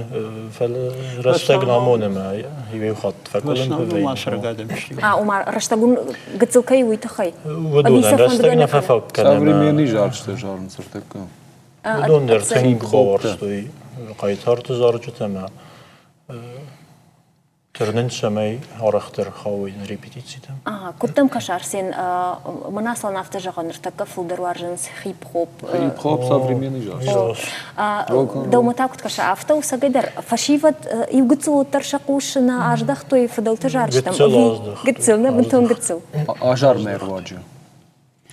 фӕлӕ рӕстӕг намоны ӕмӕ иу хатт фӕкъуылымпы вӕййы. Ацӕргӕ адӕм сты. А, ома рӕстӕг уын гыццыл кӕй уый тыххӕй? Уыдонӕн рӕстӕг нӕ фӕфаг кӕны. Современный зарджытӕ зарынц ӕртӕккӕ. Уыдон дӕр тынг бауарзтой хъайтарты зарджытӕ ӕмӕ тырнынц, цӕмӕй арӕхдӕр хауой репетицитӕм. Куыд дӕм кӕсы, Арсен, мӕнӕ Аслан афтӕ зӕгъы, ныртӕккӕ фылдӕр уарзынц хип-хоп. Хип-хоп современный зарджытӕ. Дӕумӕ та куыд кӕсы, афтӕ у цӕгӕйдӕр фӕсивӕд иу гыццыл уӕддӕр сӕ хъус нӕ аздӕхтой фыдӕлты зарджытӕм? Гыццыл Гыццыл, нӕ бынтон гыццыл. Азармӕ руаджы.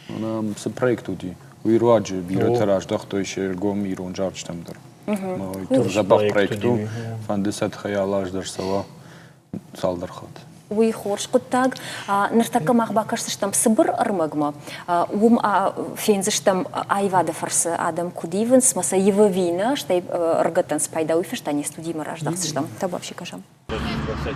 Мӕнӕ цы проект уыди, уый руаджы бирӕтӕ раздӕхтой се ргом ирон зарджытӕм дӕр. Дзӕбӕх проект у, фӕнды сӕ тыххӕй алы аз дӕр цӕуа цалдӕр хатт. Уый хорз хъуыддаг. Ныртӕккӕ мах бакӕсдзыстӕм цыбыр ӕрмӕгмӕ. Уым фендзыстӕм аивады фӕрцы адӕм куыд ивынц, мӕ сӕ ивы ӕви нӕ, стӕй ӕрыгӕттӕн цы пайда, уый фӕстӕ не студимӕ раздӕхдзыстӕм. Табуафси кӕсӕм.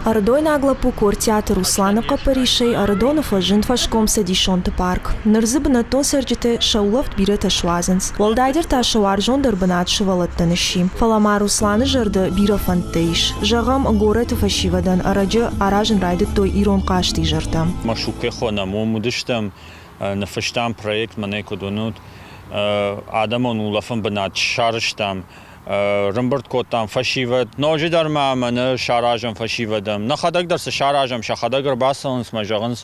Ӕрыдойнаг лӕппу Кортиаты Русланы хъӕппӕрисӕй Ӕрыдоны фӕзынд фӕскомцӕдисонты парк. Ныр дзы бынӕттон цӕрджытӕ сӕ улӕфт бирӕтӕ суадзынц. Уӕлдайдӕр та сӕ уарзондӕр бынат сывӕллӕттӕн сси. Фӕлӕ ма Русланы зӕрды бирӕ фӕндтӕ ис. Зӕгъӕм, горӕты фӕсивӕдӕн ӕрӕджы аразын райдыдтой ирон хъазтизӕртӕ. Машукӕ хонӕм, уым уыдыстӕм, ныффыстам проект, мӕнӕ куыд уынут, адӕмон улӕфӕн бынат сарӕзтам. Рымбырд кодтам фӕсивӕд. Ноджыдӕр ма мӕнӕ саразӕм фӕсивӕдӕн. Нӕхӕдӕг дӕр цы саразӕм, сӕхӕдӕг ӕрбацӕуынц мӕ зӕгъынц,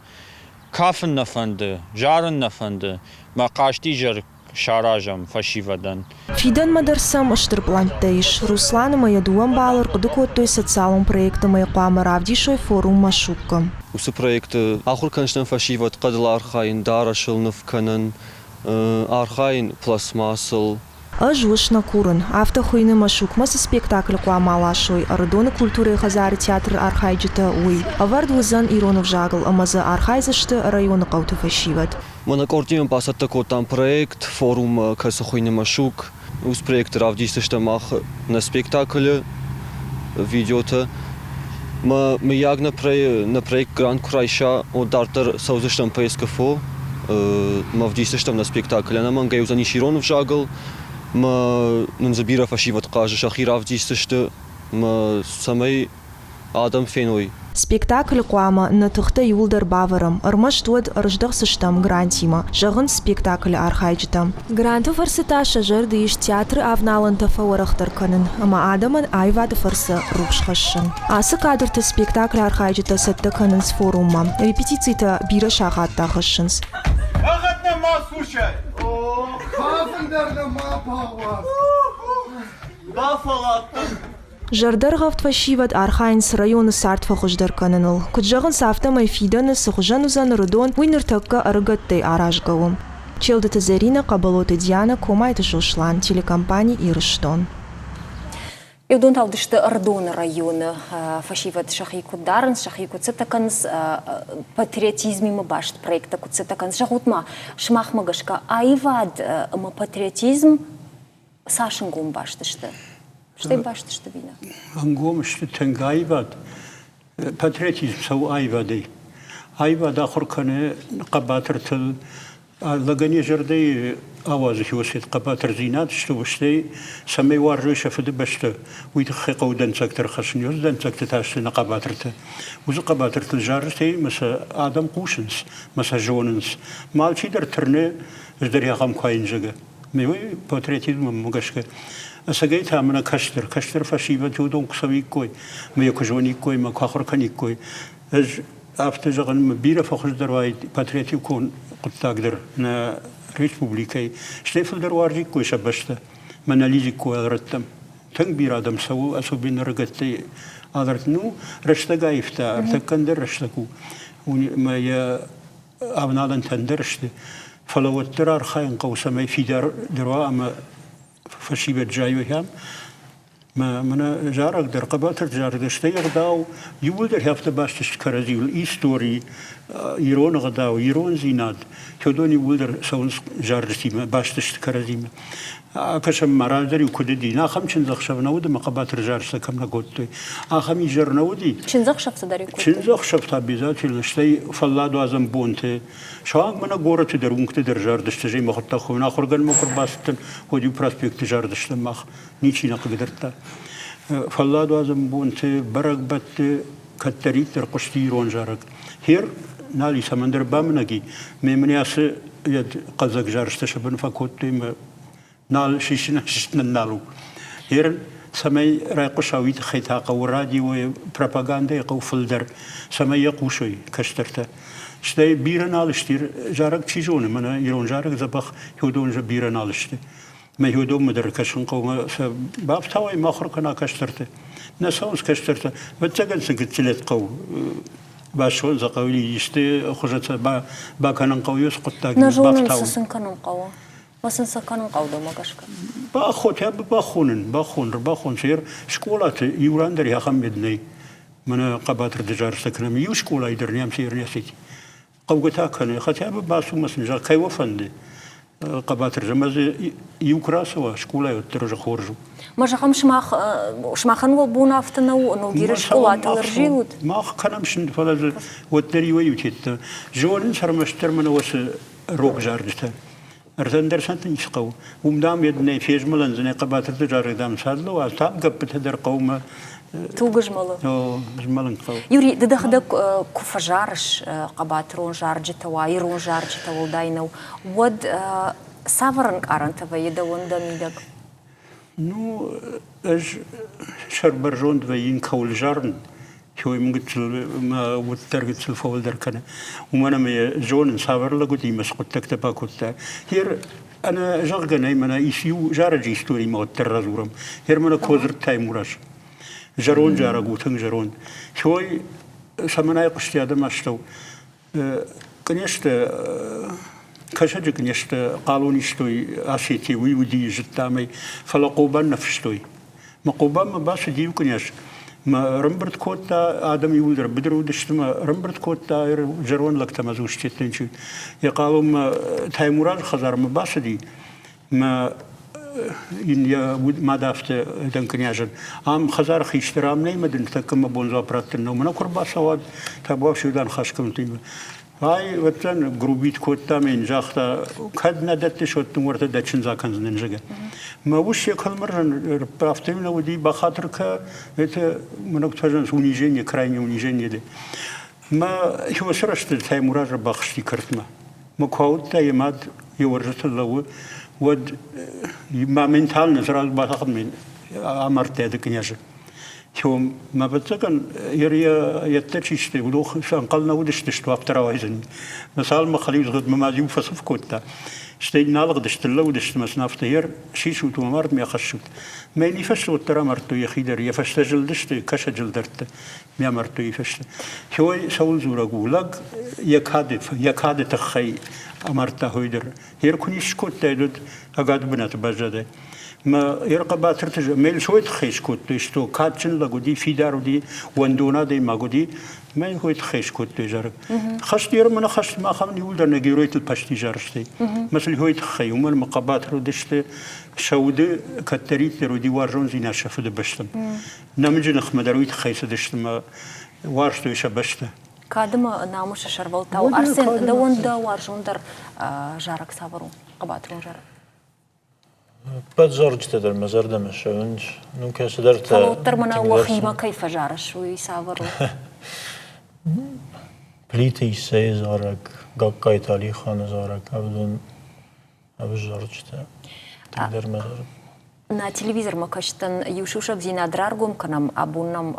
кафын нӕ фӕнды, зарын нӕ фӕнды, мӕ хъазтизӕр саразӕм фӕсивӕдӕн. Фидӕнмӕ дӕр сӕм стыр пълӕнттӕ ис. Руслан ӕмӕ йӕ дыууӕ ӕмбалы ӕрхъуыды кодтой социалон проект ӕмӕ йӕ хъуамӕ равдисой форум Машуккы. Уыцы проекты ахуыр кӕндзыстӕм фӕсивӕд хъӕдыл архайын, дарӕсыл ныв кӕнын, архайын пластмассыл. Ӕз ус нӕ курын, афтӕ хуыйны Машукмӕ цы спектакль хъуамӕ аласой Ӕрыдоны культурӕйы хӕдзары театры архайджытӕ, уый. Ӕвӕрд уыдзӕн ирон ӕвзагыл ӕмӕ дзы архайдзысты районы хъӕуты фӕсивӕд. Мӕнӕ къордимӕ бацӕттӕ кодтам проект, форум, кӕцы хуыйны Машук. Уыцы проекты равдисдзыстӕм мах нӕ спектаклы. видеотӕ. Мӕ мыййаг нӕ проект грант куы райса, уӕд дарддӕр цӕудзыстӕм ПСКФО, мӕ ӕвдисдзыстӕм нӕ спектакль. Ӕнӕмӕнгӕй уыдзӕнис ирон ӕвзагыл, мӕ нын дзы бирӕ фӕсивӕд хъазы, сӕхи равдисдзысты, мӕ цӕмӕй адӕм феной. Спектаклы хъуамӕ нӕ тыхтӕ иууылдӕр бавӕрӕм, ӕрмӕст уӕд ӕрыздӕхдзыстӕм грантимӕ, зӕгъынц спектаклы архайджытӕ. Гранты фӕрцы та сӕ зӕрды ис театры авналӕнтӕ фӕуӕрӕхдӕр кӕнын ӕмӕ адӕмӕн аивады фӕрцы рухс хӕссын. Ацы кадрты спектаклы архайджытӕ цӕттӕ кӕнынц форуммӕ. Репетицитӕ бирӕ сахаттӕ хӕссынц. Ӕгъгъӕд ма слушай! О, хафын дӕр нӕ ма бауадз! Бафӕлладтӕн. Зӕрдӕргъӕвд фӕсивӕд архайынц районы цард фӕхуыздӕр кӕныныл. Куыд зӕгъынц, афтӕмӕй фидӕны цы хуызӕн уыдзӕн Ӕрыдон, уый ныртӕккӕ ӕрыгӕттӕй аразгӕ у. Челдыты Зӕринӕ, Хъӕбӕлоты Дианӕ, Комайты Сослан, телекомпани «Ирыстон». Уыдон та уыдысты Ӕрыдоны районы фӕсивӕд сӕхи куыд дарынц, сӕхи куыд цӕттӕ кӕнынц, патриотизмимӕ баст проекттӕ куыд цӕттӕ кӕнынц. Зӕгъут-ма, сымахмӕ гӕсгӕ аивад ӕмӕ патриотизм цас ӕнгом баст сты? Стӕй баст сты ӕви нӕ? Ӕнгом сты тынг аивад. Патриотизм цӕуы аивадӕй. Аивад ахуыр кӕны хъӕбатыртыл. Лӕгӕн йӕ зӕрдӕйы ауадзы хиуӕсет хъӕбатырдзинад сты, стӕй цӕмӕй уарзой сӕ фыдыбӕстӕ, уый тыххӕй хъӕуы дӕнцӕгтӕ ӕрхӕссын. Уыцы дӕнцӕгтӕ та сты нӕ хъӕбатыртӕ. Уыцы хъӕбатыртыл зарджытӕй мӕ сӕ адӕм хъусынц, мӕ сӕ зонынц. Ма алчидӕр тырны ӕз дӕр ахӕм куы айын зӕгъы. Уый патриотизммӕ гӕсгӕ. Ӕцӕгӕй та мӕнӕ кӕстӕр, кӕстӕр фӕсивӕд уыдон куы цӕуиккой, мӕ йӕ куы зониккой, мӕ куы ахуыр кӕниккой. Ӕз афтӕ зӕгъын, бирӕ фӕхуыздӕр уаид патриотикон хъуыддаг дӕр нӕ республикӕйы. Стӕй фылдӕр уарзиккой сӕ бӕстӕ, мӕ нӕ лидзиккой ӕлрӕттӕм. Тынг бирӕ адӕм цӕуы, особенно ӕрыгӕттӕй ӕлрӕтт. Ну, рӕстӕг аивта, ӕртӕккӕ ӕндӕр рӕстӕг у. Мӕ йӕ авналӕнтӕ ӕндӕр сты, фӕлӕ уӕддӕр архайын хъӕуы, цӕмӕй фидардӕр уа ӕмӕ фӕсивӕд зайой ахӕм. Мӕнӕ зарӕг дӕр, хъӕбатыр зарӕг дӕр, стӕй ӕгъдау иууылдӕр афтӕ баст сты кӕрӕдзиуыл. Истори, ирон ӕгъдау, ирондзинад, уыдон иууылдӕр цӕуынц зарджытимӕ, баст сты кӕрӕдзимӕ. Акӕсӕм ма, раздӕр-иу куыд уыди, ахӕм чындзӕхсӕв нӕ уыд ӕмӕ хъӕбатыр зарджытӕ кӕм нӕ кодтой, ахӕм изӕр нӕ уыди. Чындзӕхсӕвты дӕр-иу кодтой? Чындзӕхсӕвтӕ обязательно, стӕй фӕлладуадзӕн бонты. Суанг мӕнӕ горӕты дӕр, уынгты дӕр зардысты, зӕй мӕ хуыдта хуын. Ахуыргӕнӕгмӕ куыд бацыдтӕн, уӕд-иу проспекты зардыстӕм мах. Ничи нӕ хъыгдардта. Фӕлладуадзӕн бонты, бӕрӕгбӕтты кӕддӕриддӕр хъуысти ирон зарӕг. Хер нал и цӕмӕндӕр бамынӕг и. Ме мын ацы хъӕлдзӕг зарджытӕ сӕ бын фӕкодтой мӕ нал сисын нал у. Хер цӕмӕй райхъуыса, уый тыххӕй та хъӕуы радиойы пропагандӕйы хъӕуы фылдӕр, цӕмӕй йӕ хъусой кӕстӕртӕ. Стӕй бирӕ нал сты, зарӕг чи зоны, мӕнӕ ирон зарӕг дзӕбӕх, уыдон же бирӕ нал сты. Мӕ уыдонмӕ дӕр кӕсын хъӕуы, сӕ бафтауай ма ахуыр кӕна кӕстӕрты. Нӕ цӕуынц кӕстӕртӕ. Ӕвӕццӕгӕн сын гыццылӕт хъӕуы бассон сӕ хъӕуы исты хуызы сӕ бакӕнын хъӕуы уыцы хъуыддаг. Нӕ зонын, цы сын кӕнын хъӕуы. Ма сын цы кӕнын хъӕуы дӕумӕ гӕсгӕ? Бахотӕ бахонын, бахон, ӕрбахон сӕ скъолаты иу ран дӕр ахӕм мед нӕй. Мӕнӕ хъӕбатыр дызарстӕ кӕнӕм, иу скъолайы дӕр нӕм сӕ ӕрнӕсити. Хъӕугӕ та кӕны, хотя бы бацу сын зӕгъ, кӕй уӕ фӕнды хъӕбатыр, ӕмӕ дзы иу куы рацӕуа, скъолайы уӕддӕр уже хорз у. Ма зӕгъӕм, сымах, сымахӕн уӕ бон афтӕ нӕу, Ногиры скъолатыл ӕрзилут? Мах кӕнӕм сын, фӕлӕ дзы уӕддӕр иуӕй-иу тедтӕ. Зонынц ӕрмӕстдӕр мӕнӕ уыцы рог зарджытӕ. Ӕртӕндӕр сӕнты ницы хъӕуы. Уым, дам, йед нӕ фезмӕлӕн дзы нӕ хъӕбатырты зарӕг, дам, цадлӕ уа, там гӕппытӕ дӕр хъӕумӕ. Туг змӕлы. Змӕлын хъӕуы. Юрий, ды дӕхӕдӕг куы фӕзарыс хъӕбатырон зарджытӕ уа, ирон зарджытӕ уӕлдай нӕу, уӕд цавӕр ӕнкъарӕнтӕ вӕййы дӕуӕн дӕ мидӕг? Ну, ӕз сӕрбӕрзонд вӕййын, кӕуыл зарын, той мын гыццыл мӕ уд дӕр гыццыл фӕуӕлдӕр кӕны. Уымӕн ӕмӕ йӕ зонын, цавӕр лӕг уыди мӕ цы хъуыддӕгтӕ бакодта. Хер ӕнӕ зӕгъгӕ нӕй, мӕнӕ ис иу зарӕджы историмӕ уӕддӕр радзурӕм. Хер мӕнӕ Кодзырты Таймураз. Зӕронд зарӕг у, тынг зӕронд. Той цӕмӕн айхъуысти адӕм астӕу? Кънезтӕ, Кӕсӕджы кънезтӕ хъалон истой Осетийы, уый уыди, зыдтам ӕй, фӕлӕ Хъобан нӕ фыстой. Мӕ Хъобанмӕ бацыди иу кънез, мӕ ӕрӕмбырд кодта, адӕм иууылдӕр быдыры уыдысты, мӕ ӕрӕмбырд кодта зӕронд лӕгтӕ мӕ дзустетнчы. Йӕ хъалонмӕ Таймуразы хӕдзармӕ бацыди, мӕ йын йӕ мад афтӕ дӕн кънязӕн, ам хӕдзары хистӕр ам нӕй мӕ дын тӕккӕ мӕ бон дзуапп раттын нӕу, мӕнӕ куы ӕрбацӕуӕд, табуафси уыдан хӕсгӕнтимӕ. Ай, ӕвӕццӕн, грубит кодта мӕ йын загъта, кӕд нӕ дӕттыс, уӕд дын уӕртӕ дӕ чындз акӕндзынӕн, зӕгъгӕ. Мӕ ус йӕ кӕлмӕрзӕн афтӕ нӕ уыди, бахатыр кӕ, это много тоже унижение, крайнее унижение. Мӕ хиуы рӕзты Таймураз ӕрбахызти кӕртмӕ. Мӕ куы ауыдта, йӕ мад йӕ уӕрджытыл лӕууы, уӕд моментально сразу батахт мӕ амардта ды кънязы. Тем, мӕ ӕвӕццӕгӕн, йедтӕ чи сты, уыдон ӕнхъӕл нӕ уыдысты, что афтӕ рауайдзӕни. Мӕ цалынмӕ хӕлиудзыгъдмӕ ма иу фӕцыф кодта, стӕй нал гъдысты, лӕууыдысты мӕ сын афтӕ, ер, сисут уӕ мард, мӕ хӕссут. Мӕ йын фӕстӕ уӕддӕр амардтой йӕхи дӕр, йӕ фӕстӕ зылдысты кӕсӕджы ӕлдӕрттӕ. Мӕ амардтой фӕстӕ. Хой цӕуыл дзурӕг у? Лӕг йӕ кады тыххӕй амардта хой дӕр. Ер куы не скодтаид, уӕд ӕгады бынаты баззадаид. Мӕ ер хъӕбатырты мӕ сой тыххӕй скодтой, что кадджын лӕг уыди, фидар уыди, уӕндон адӕймаг уыди, мӕ хой тыххӕй скодтой зарӕг. Хӕст ер мӕ хӕст махӕн иуылдӕр нӕ геройтыл почти зарыстой. Мӕ сыл хой тыххӕй, уымӕн мӕ хъӕбатыр уыдысты, сӕ уды кӕддӕриддӕр уыди уарзондзинад сӕ фыдыбӕстӕм. Нӕмыджы ныхмӕ дӕр уый тыххӕй цыдысты мӕ уарзтой сӕ бӕстӕ. Кады ма намысы сӕрвӕлтау Арсен, дӕуӕн дӕ уарзондӕр зарӕг цавӕр у? Хъӕбатырон зарӕг. Ӕппӕт зарджытӕ дӕр мӕ зӕрдӕмӕ цӕуынц. Ну, кӕцыдӕртӕ. Фӕлӕ уӕддӕр мӕнӕ уӕхимӕ кӕй фӕзарыс, уый цавӕр у? Плиты Иссӕйы зарӕг, Гагкайты Алиханы зарӕг, ӕвдон ӕвзарджытӕ. Тынгдӕр мӕ зӕрдӕ. Нӕ телевизормӕ кӕсджытӕн иу сусӕгдзинад раргом кӕнӕм. Абон нӕм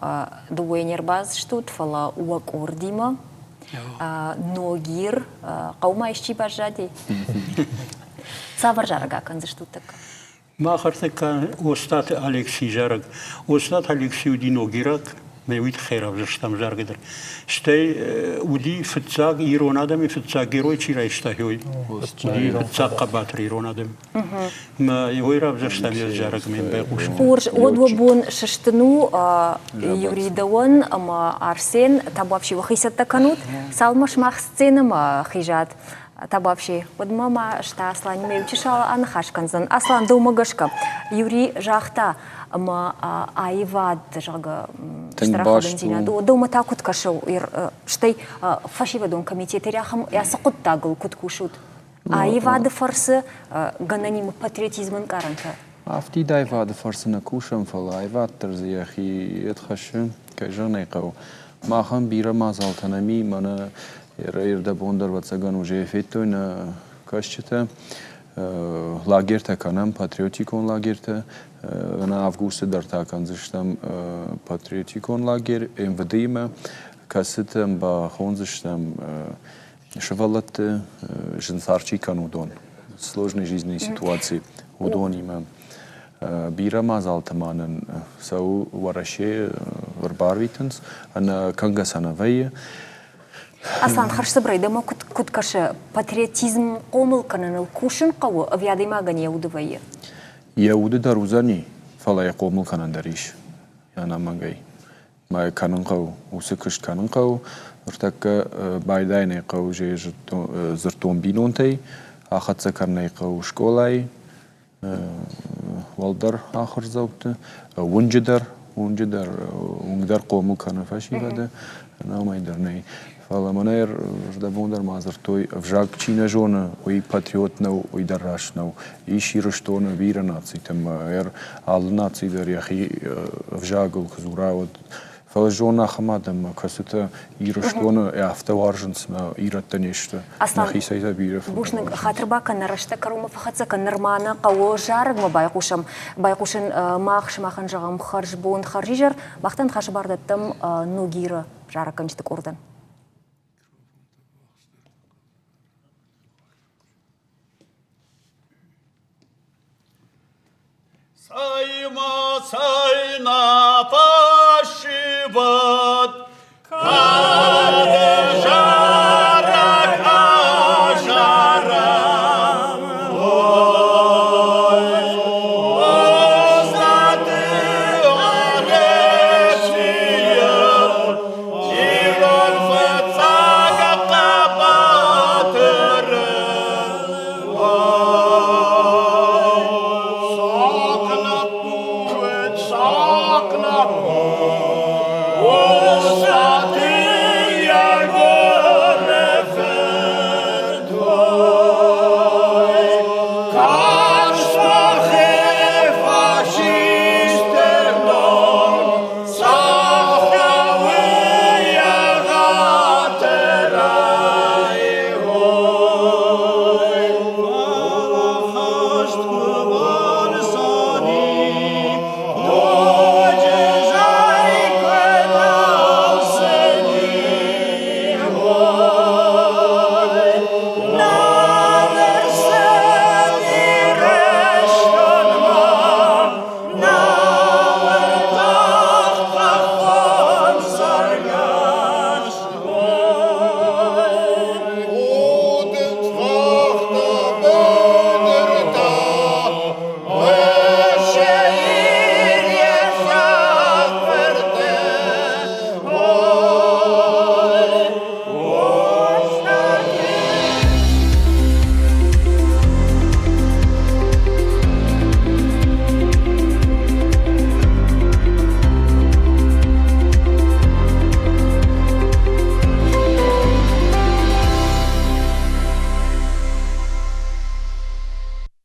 дыууӕ не рбацыдыстут, фӕлӕ уӕ къордимӕ Ногир хъӕумӕ исчи баззади? Цавӕр зарӕг акӕндзыстут тӕккӕ? Мах ӕртӕккӕ Остъаты Алексийы зарӕг. Остъаты Алекси уыди ногираг, мӕ уый тыххӕй равзӕрстам заргӕ дӕр. Стӕй уыди фыццаг ирон адӕмы фыццаг герой чи райста, уый. Уыди фыццаг хъӕбатыр ирон адӕм. Мӕ уый равзӕрстам йӕ зарӕг мӕ байхъусын. Хорз, уӕд уӕ бон сыстын у Юрий дӕуӕн ӕмӕ Арсен, табуафси уӕхи цӕттӕ кӕнут. Цалынмӕ сымах сценӕмӕ хизат, Табуафси, уӕдмӕ ма ста Асланимӕ иу чысыл аныхас кӕндзӕн. Аслан, дӕумӕ гӕсгӕ, Юрий загъта, ӕмӕ аивад, зӕгъгӕ, стыр ахадындзинад у. Дӕумӕ та куыд кӕсы, стӕй фӕсивӕдон комитеты ахӕм ацы хъуыддагыл куыд кусут? Аивады фӕрцы гӕнӕн патриотизмы ӕнкъарӕнтӕ? Афтид аивады фӕрцы нӕ кусӕм, фӕлӕ аивад дӕр дзы йӕхи йед хӕссы, кӕй зӕгъын ӕй хъӕуы. Махӕн бирӕ мадзалтӕ нӕм и, мӕнӕ ӕрдӕбон дӕр, ӕвӕццӕгӕн, уже федтой нӕ кӕсджытӕ. Лагертӕ кӕнӕм, патриотикон лагертӕ. Ӕнӕ августы дӕр та кӕндзыстӕм патриотикон лагерь МВД-имӕ, кӕцытӕм бахондзыстӕм сывӕллӕтты зын цард чи кӕны, уыдон, сложной жизненной ситуации, уыдонимӕ. Бирӕ мадзалтӕ ма нын цӕуы Уӕрӕсейы ӕрбарвитынц, ӕнӕ кӕнгӕ сӕ нӕ вӕййы. Аслан, хӕрзцыбырӕй дӕмӕ куыд кӕсы, патриотизм хъомыл кӕныныл кусын хъӕуы ӕви адӕймагӕн йӕ уды вӕййы? Йӕ уды дӕр уыдзӕни, фӕлӕ йӕ хъомыл кӕнӕн дӕр ис, ӕнӕмӕнгӕй. Мӕ кӕнын хъӕуы, уыцы куыст кӕнын хъӕуы. Ныртӕккӕ байдайын ӕй хъӕуы дзырдтон бинонтӕй, ахӕццӕ кӕнын ӕй хъӕуы скъолайы, уӕлдӕр ахуырдзӕутты, уынджы дӕр, уынджы дӕр, уынг дӕр хъомыл кӕны фӕсивӕды, ӕнӕуымӕй дӕр нӕй. Фӕлӕ мӕнӕ ӕрдӕбон дӕр ма дзырдтой, ӕвзаг чи нӕ зоны, уый патриот нӕу, уый дӕр раст нӕу. Ис Ирыстоны бирӕ нацитӕ ӕмӕ алы наци дӕр йӕхи ӕвзагыл куы дзура, уӕд Фӕлӕ зон ахӕм адӕммӕ, кӕцытӕ Ирыстоны афтӕ уарзынц, мӕ ирӕттӕ не сты. Нӕхицӕй та бирӕ фылдӕр. Бузныг, хатыр бакӕн, нӕ рӕстӕг кӕронмӕ фӕхӕццӕ кӕн. Нырма нӕ хъӕуы зарӕгмӕ байхъусӕм. Байхъусын мах сымахӕн зӕгъӕм хӕрзбон, хӕрзизӕр. Мах та ныхасы бар дӕттӕм Ногиры зарӕггӕнджыты къордӕн. Цӕй-ма, цӕй, нӕ